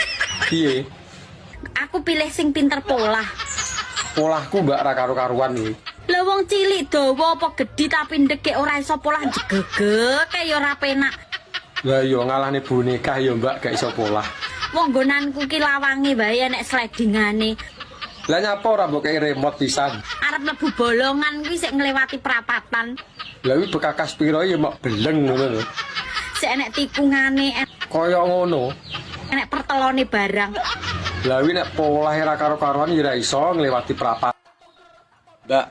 Piye? aku pilih sing pinter polah. Polahku Mbak ra karo-karuan iki. Lah wong cilik dawa apa gedhi tapi ndekek ora iso polah jegegek kaya ora penak. Lah iya ngalahne boneka ya Mbak gak iso polah. Wong nggonanku ki lawange wae nek slidingane. Lah nyapa ora mbok kei remote pisan? Arep mlebu bolongan kuwi sik nglewati prapatan. Lah kuwi bekakas piro ya mok beleng ngono lho. Sik enek tikungane, Kaya ngono. enek pertelone barang. Lah kuwi nek polahe ra karo-karuan ya ora iso nglewati prapat. Mbak,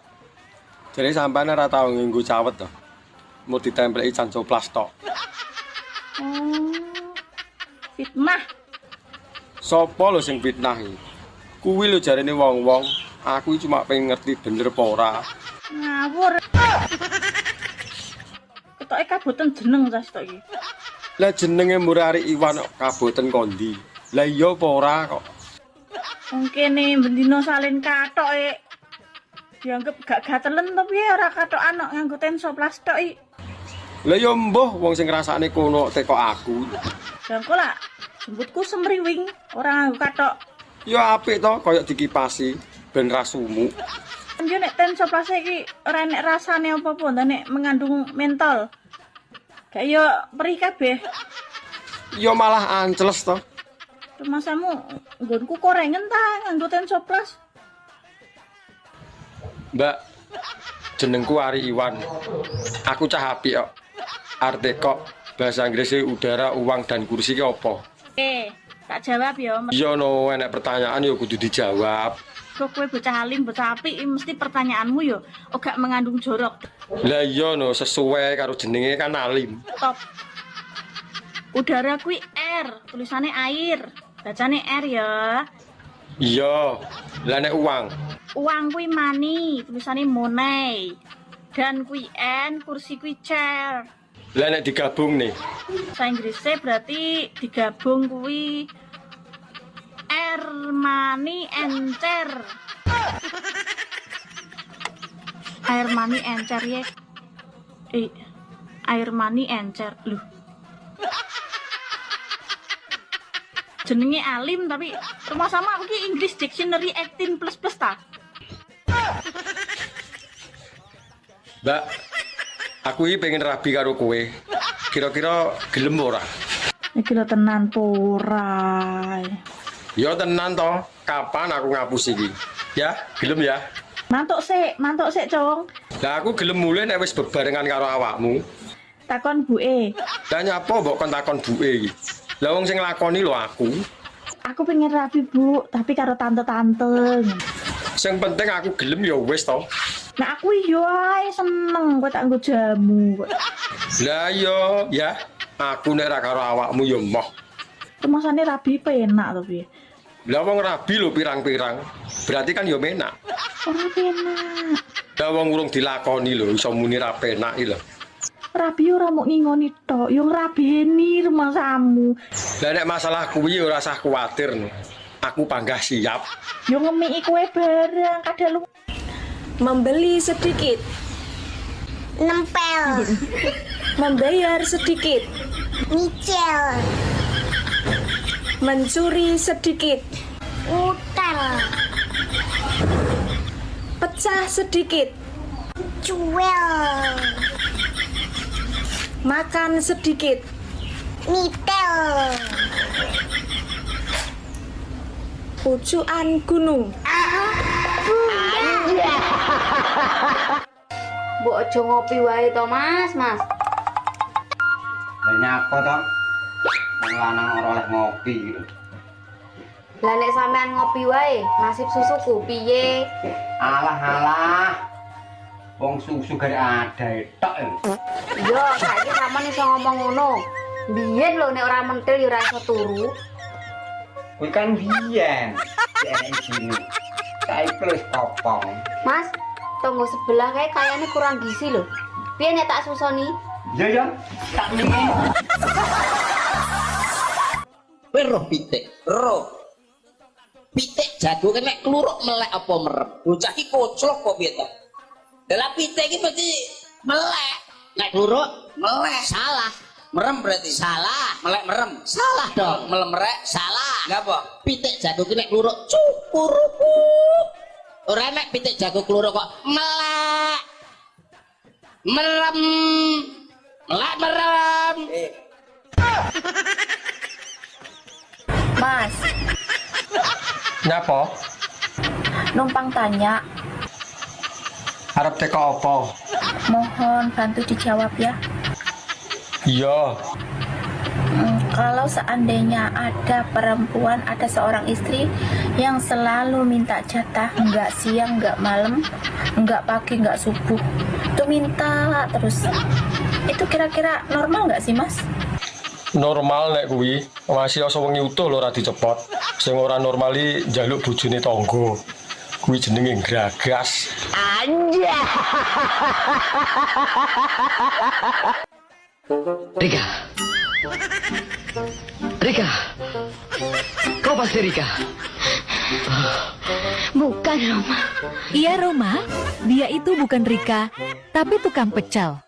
jare sampean ora tau nganggo cawet to? Mau ditempleki cancoplas tok. Oh, fitnah. Sopo lho sing fitnah iki? Kuwi lho jarene wong-wong, aku iki cuma pengen ngerti bener apa ora. Ngawur. Ketoke kaboten jeneng cah sitok iki. Lah jenenge Murari Iwan kok kaboten kondi. Lah iya apa ora kok? Wong kene bendina salin kathok e. Dianggep gak gatelen to piye ora kathokan kok nganggo tensoplas tok iki. Lah ya mbuh wong sing ngrasakne kono teko aku. Lah engko lak jemputku semriwing ora nganggo kathok. Ya apik to koyo dikipasi ben ra sumuk. Yo nek tensoplas iki ora enek rasane apa-apa, ndak nek mengandung mentol. Gak yo perih kabeh. Ya malah anceles to. Rumasamu nggonku korengen ta nganggo tensoplas. Mbak, jenengku Ari Iwan. Aku cah apik kok. Arte kok bahasa Inggrisnya udara, uang dan kursi ki apa? Oke, tak jawab ya. Iya no, enek pertanyaan ya kudu dijawab. Kok kowe bocah alim, bocah apik, mesti pertanyaanmu yo gak mengandung jorok. Lah iya no, sesuai karo jenenge kan alim. Top. Udara kuwi R, tulisannya air. Bacane R ya. Iya. Lah nek uang? Uang kuwi money, tulisane money. Dan kuwi N, kursi kuwi chair. Lah nek digabung nih. Bahasa Inggrisnya berarti digabung kuwi air money encer. Air money encer ya. Air money encer. Loh. Jenenge alim tapi rumah sama aku ki English Dictionary 18 plus plus ta. Mbak, aku iki pengen rabi karo kowe. Kira-kira gelem ora? Iki lho tenan po ora. Ya tenan to, kapan aku ngapus iki? Ya, gelem ya. Mantuk sik, Cong. Lah aku gelem mulih nek wis bebarengan karo awakmu. Takon buke. Lah nyapa mbok kon takon buke iki? Lah wong sing nglakoni lho aku. Aku pengen rabi, Bu, tapi karo tante-tante. Sing penting aku gelem ya wis to. Nah aku yo ae seneng kowe tak nggo jamu. Lah yo ya, aku nek ra karo awakmu ya moh. Rumasane rabi penak to piye? Lah wong rabi lho pirang-pirang. Berarti kan ya penak. Ora penak. Lah wong urung dilakoni lho iso muni ra penak iki lho. Rabi ora mung ngingoni tok, yo ngrabeni rumasamu. Lah nek masalah kuwi ora usah kuwatir no. Aku panggah siap. Yo ngemiki kowe bareng kadal. Membeli sedikit. Nempel. Membayar sedikit. Nyicil. Mencuri sedikit. Utel. Pecah sedikit. Cuel. Makan sedikit. Nitel. Pucukan gunung. Bunda. Mbok aja ngopi wae to, Mas, Mas. Lah nyapa to? Wong lanang ora oleh ngopi gitu. Lah nek sampean ngopi wae, nasib susuku piye? Alah alah. Wong susu gare ada tok. Yo, saiki sampean iso ngomong ngono. Biyen lho nek ora mentil ya ora iso turu. Kuwi kan biyen. Enek isine. Saiki wis kopong. Mas, tonggo sebelah kae kayane kurang gizi lho. Piye nek tak susoni? Iya ya, tak mingin. Kowe roh pitik, roh. Pitik jago kan nek kluruk melek apa merem. Bocah iki koclok kok piye to? Lah pitik iki mesti melek. Nek kluruk melek. Salah. Merem berarti. Salah. Melek merem. Salah dong. Melemerek. Salah. Lha apa? Pitik jago ki nek kluruk cukurukuk. Ora nek pitik jago kluruk kok melek. Merem. Melek merem. Mas. Nyapa? Numpang tanya. Arep teko apa? Mohon bantu dijawab ya. Iya. Kalau seandainya ada perempuan, ada seorang istri yang selalu minta jatah, nggak siang, nggak malam, nggak pagi, nggak subuh, itu minta terus. Itu kira-kira normal nggak sih, Mas? Normal nek kuwi, masih iso wengi utuh lho ora dicepot. Sing ora normali njaluk bojone tangga. Kuwi jenenge gragas. Anjay. Rika. Rika. Kau pasti Rika. Bukan, Roma. Iya, Roma. Dia itu bukan Rika, tapi tukang pecel.